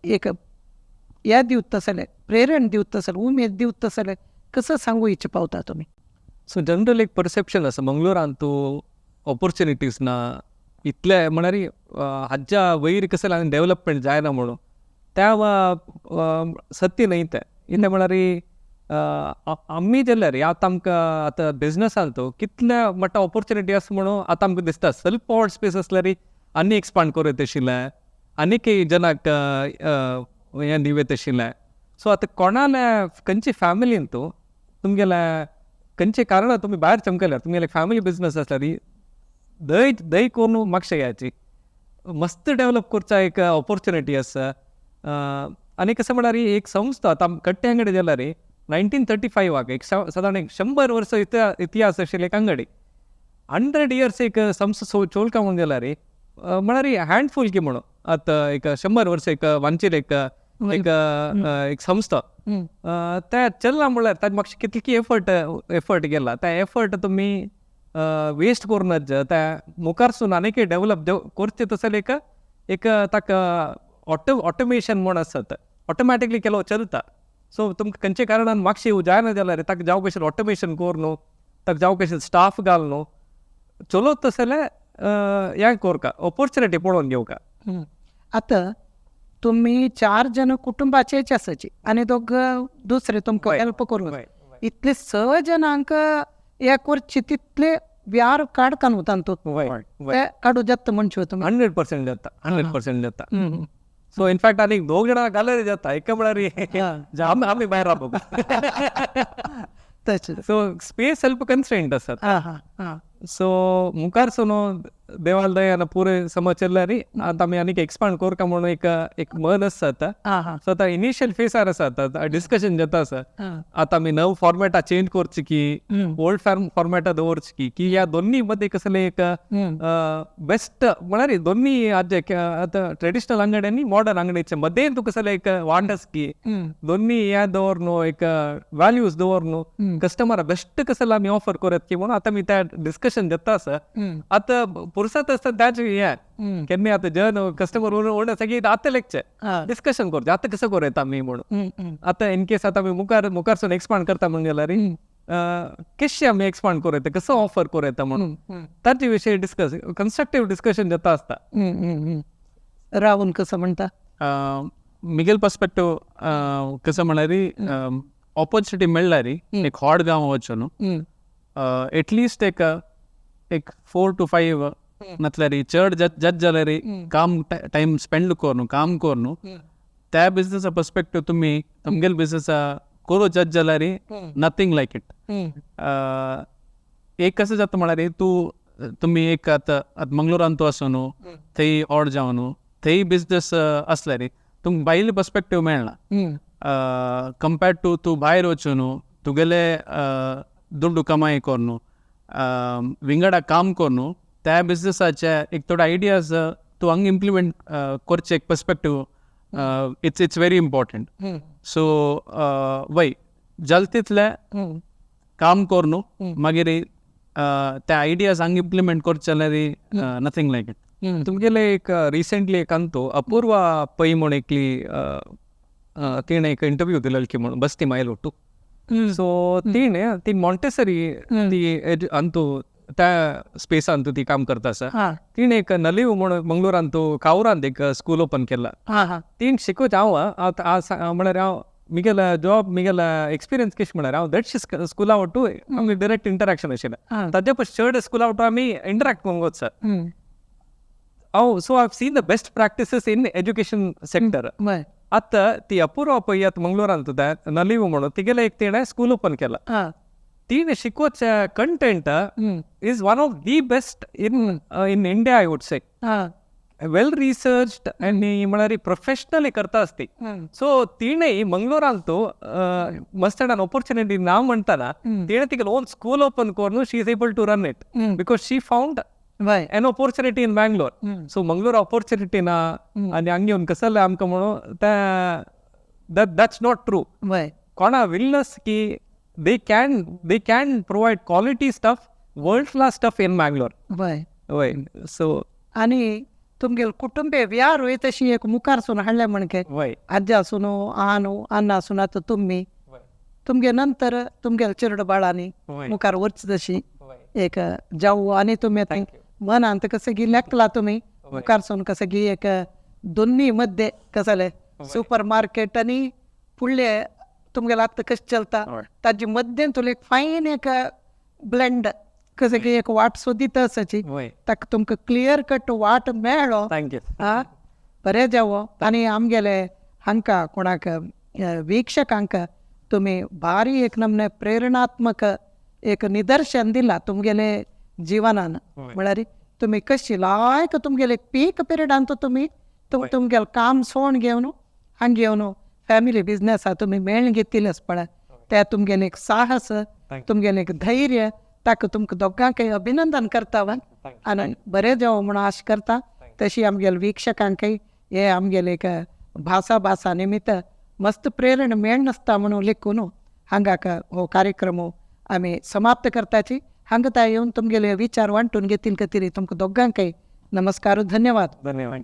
S1: एक हे दिवता जाल्यार प्रेरण दिवता जाल्यार उमेद दिवता जाल्यार कसो सांगू इच्छा पावता तुमी?
S2: सो जनरल एक परसेप्शन आसा मंगळुरांत तूं ऑपॉर्च्युनिटीज ना इतले म्हळ्यार हाज्या वयर कसलें आनी डेवलपमेंट जायना म्हणून त्या सत्य न्हय तें. इतलें म्हळ्यार आमी जाल्यार आतां आमकां आतां बिजनसान तूं कितले मोठो ऑपॉर्च्युनिटी आसा म्हणून आतां आमकां दिसता. स्वल्प व्हड स्पेस आसल्यार आनी एक्सपांड करूं येता आशिल्लें, आनीक जनाक हें दिवं येता आशिल्लें. सो आतां कोणाले खंयचे फॅमिलीन तूं तुमगेले खंयचे कारणान तुमी भायर चमकल्यार तुमगेले फॅमिली बिजनस आसल्यार दय दय करून मातशें घ्यायची मस्त डेवलप करचा एक ऑपॉर्च्युनिटी आसा. आनी कशें म्हळ्यार एक संस्था आतां कट्टे अंगडी जाल्यार 1935 एक सादारण एक 100 वर्सां इतिहास आशिल्ली एक अंगडी 100 इयर्स एक संस्था चोलका म्हणून जाल्यार म्हळ्यार हँडफूल की म्हणून आतां एक 100 वर्सां एक वांचील एक एक एक संस्था त्या चल्ला म्हळ्यार ताजे मातशें कितली एफर्ट गेला त्या एफर्ट तुमी वेस्ट करूं त्या मुखारसून आनीक डेवलप करचें तसलें एक एक ताका ऑटोमेशन म्हूण आसत ऑटोमॅटिकली केलो चलता. सो तुमकां खंयचे कारणान मातशें जायना जाल्यार ताका जावं कशें ऑटोमेशन कर न्हू ताका जावं कशें स्टाफ घाल न्हू चलत तसलें हें करका ऑपॉर्च्युनिटी पळोवन घेवका.
S1: आतां तुमी 4 जण कुटुंबाचेच आसाची आनी दोग दुसरे तुमकां हेल्प करूं इतले 6 जणांक हे करचे तितले व्यार काडका न्हू तांतूत ते काडू जाता म्हणचे तुमी?
S2: 100% जाता, 100% जाता. सो इनफॅक्ट आनी 2 जाणां घाल्यार जाता एका म्हळ्यार आमी भायर रावप. सो स्पेस हेल्प कन्स्ट्रेंट आसा. सो मुखार सोनो देवाल दयान पुरे समज चल्ल्यार आतां आमी आनीक एक्सपांड करका म्हणून एक एक मन आसा आतां. सो आतां इनिशियल फेसार आसा आतां डिस्कशन जाता आसा आतां आमी नव फॉर्मेटा चेंज करची की ओल्ड फॉर्मेटा दवरची की की ह्या दोन्ही मदीं कसलें एक बेस्ट म्हळ्यार दोन्ही आतां आतां ट्रेडिशनल अंगडी आनी मॉडर्न अंगडीचे मदें तुका कसलें एक वाट आसा की दोन्ही हें दवर न्हू एक व्हॅल्यूज दवर न्हू कस्टमरा बेस्ट कसलें आमी ऑफर करत की म्हणून आतां आमी त्या डिस्कशन जाता आसा. आतां पुरसत आसता त्याच हें केन्ना आतां जन कस्टमर उरण सगळीं आतां लेगचे डिस्कशन करचें आतां कसो करूं येता आमी म्हणून. आतां इन केस आतां आमी मुखार मुखारसून एक्सपांड करता म्हणून जाल्यार कशें आमी एक्सपांड करूं येता कसो ऑफर करूं येता म्हणून ताचे विशयी डिस्कस कन्स्ट्रक्टीव डिस्कशन जाता आसता.
S1: रावून कसो म्हणटा?
S3: मिगेल पर्सपेक्टिव कसो म्हळ्यार ऑपॉर्च्युनिटी मेळ्ळ्यार एक हॉट गांव वचून न्हू एटलिस्ट एक एक 4 to 5 नातल्यार चड जज जाल्यार काम टायम स्पेंड करून काम करून त्या बिजनेसा पर्सपेक्टिव तुमी तुमगेले बिजनेसा करू जज जाल्यार नथींग लायक it. एक कशें जाता म्हळ्यार तूं तुमी एक आतां आतां मंगळुरान तूं आसून न्हू थंय ऑड जावन न्हू थंय बिजनेस आसल्यार तुमकां भायले पर्सपेक्टिव मेळना कंपेर्ड टू तूं भायर वचून तुगेले दुड्डू कमाई करून विंगडा काम करून त्या बिजनेसाचे एक थोडे आयडियाज तूं हांगा इम्प्लिमेंट करचे एक perspective it's it's very important. So वय जाल तितलें काम करून मागीर ते आयडियाज हांगा इम्प्लिमेंट करचे जाल्यार नथींग लायक it.
S2: तुमगेले एक रिसेंटली एक अंतू अपूर्वा पै म्हूण एकली तिणें एक इंटरव्यू दिलेली की म्हणून बस्ती मायल ಒಟ್ಟು. सो तिणें ती मॉन्टेसरी ती अंतू त्या स्पेसांत ती काम करता आसा. तिणें एक नलीव म्हूण मंगळुरांत कावरांत एक स्कूल ओपन केला. तिणें शिकोवचें हांव आतां म्हळ्यार हांव मिगेले जॉब मिगेले एक्सपिरियन्स कशें म्हळ्यार हांव देडशे स्कुला वट्टू आमी डिरेक्ट इंटराक्शन आशिल्लें ताजे पयस चड स्कुला वट्टू आमी इंटराक्ट करूंक वचता. हांव so I have seen the best practices in education sector. आतां ती अपूर्वा पै आतां मंगळुरांत नलीव म्हणून तिगेलें एक तिणें स्कूल ओपन केलां. तिणें शिकोवचें content is one of the best in in India I would say. Well researched आनी म्हळ्यार प्रोफेशनली करता आसती. सो तिणें मंगळुरांत मस्त ऑपॉर्च्युनिटी ना म्हणटना तिणें तिगेलें ओन स्कूल ओपन करून she is able to run it because she found
S1: वय
S2: An opportunity in Mangalore. So Mangalore opportunity ना आनी हांगा येवन कसले आमकां म्हणून ते, that's not true.
S1: वय
S2: कोणा विलनेस की they can provide quality stuff, world class stuff in Mangalore.
S1: वय
S2: वय, सो
S1: आनी तुमगेले कुटुंबे व्यार वय तशी एक मुखार सून हाडले म्हणके आज्जा आसून, आनु अण्णा आसून, आतां तुमी, तुमगे नंतर तुमगेले चेरडो बाळांनी मुखार वचचे तशी एक जावं. आनी तुमी आतां मनांत कसं की लेखला, तुमी मुखार सून कसं की एक दोन्ही मध्ये कसले सुपर मार्केट आनी फुडले तुमगेले आतां कशें चलता ताजे मध्यें तुला एक फायन एक ब्लेंड कसं की एक वाट सोदीत आसाची. ताका तुमकां क्लियर कट वाट मेळ्ळो.
S2: Thank you.
S1: आ, बरें जावो. आनी आमगेले हांकां कोणाक वीक्षकांक तुमी भारी एक नमने प्रेरणात्मक एक निदर्शन दिलां तुमगेले जिवनान. म्हळ्यार तुमी कशी लायक तुमगेले पीक पिरियडान तुमी तुमगेलें काम सोड घेवन हांगा येवन फॅमिली बिजनेसा तुमी मेळून घेतिल्लें पळय, ते तुमगेलें एक साहस, तुमगेलें एक धैर्य, ताका तुमकां दोगांकय अभिनंदन करता आनी बरें जावं म्हणून आश करता. तशी आमगेले वीक्षकांकय हे आमगेले एक भासा भासा निमित्त मस्त प्रेरणा मेळनासता म्हणून लेखून हांगाक हो कार्यक्रम आमी समाप्त करताची. हांगा ताय येवन तुमगेले विचार वांटून घेतील खातीर तुमकां दोगांकय नमस्कार, धन्यवाद.
S2: धन्यवाद.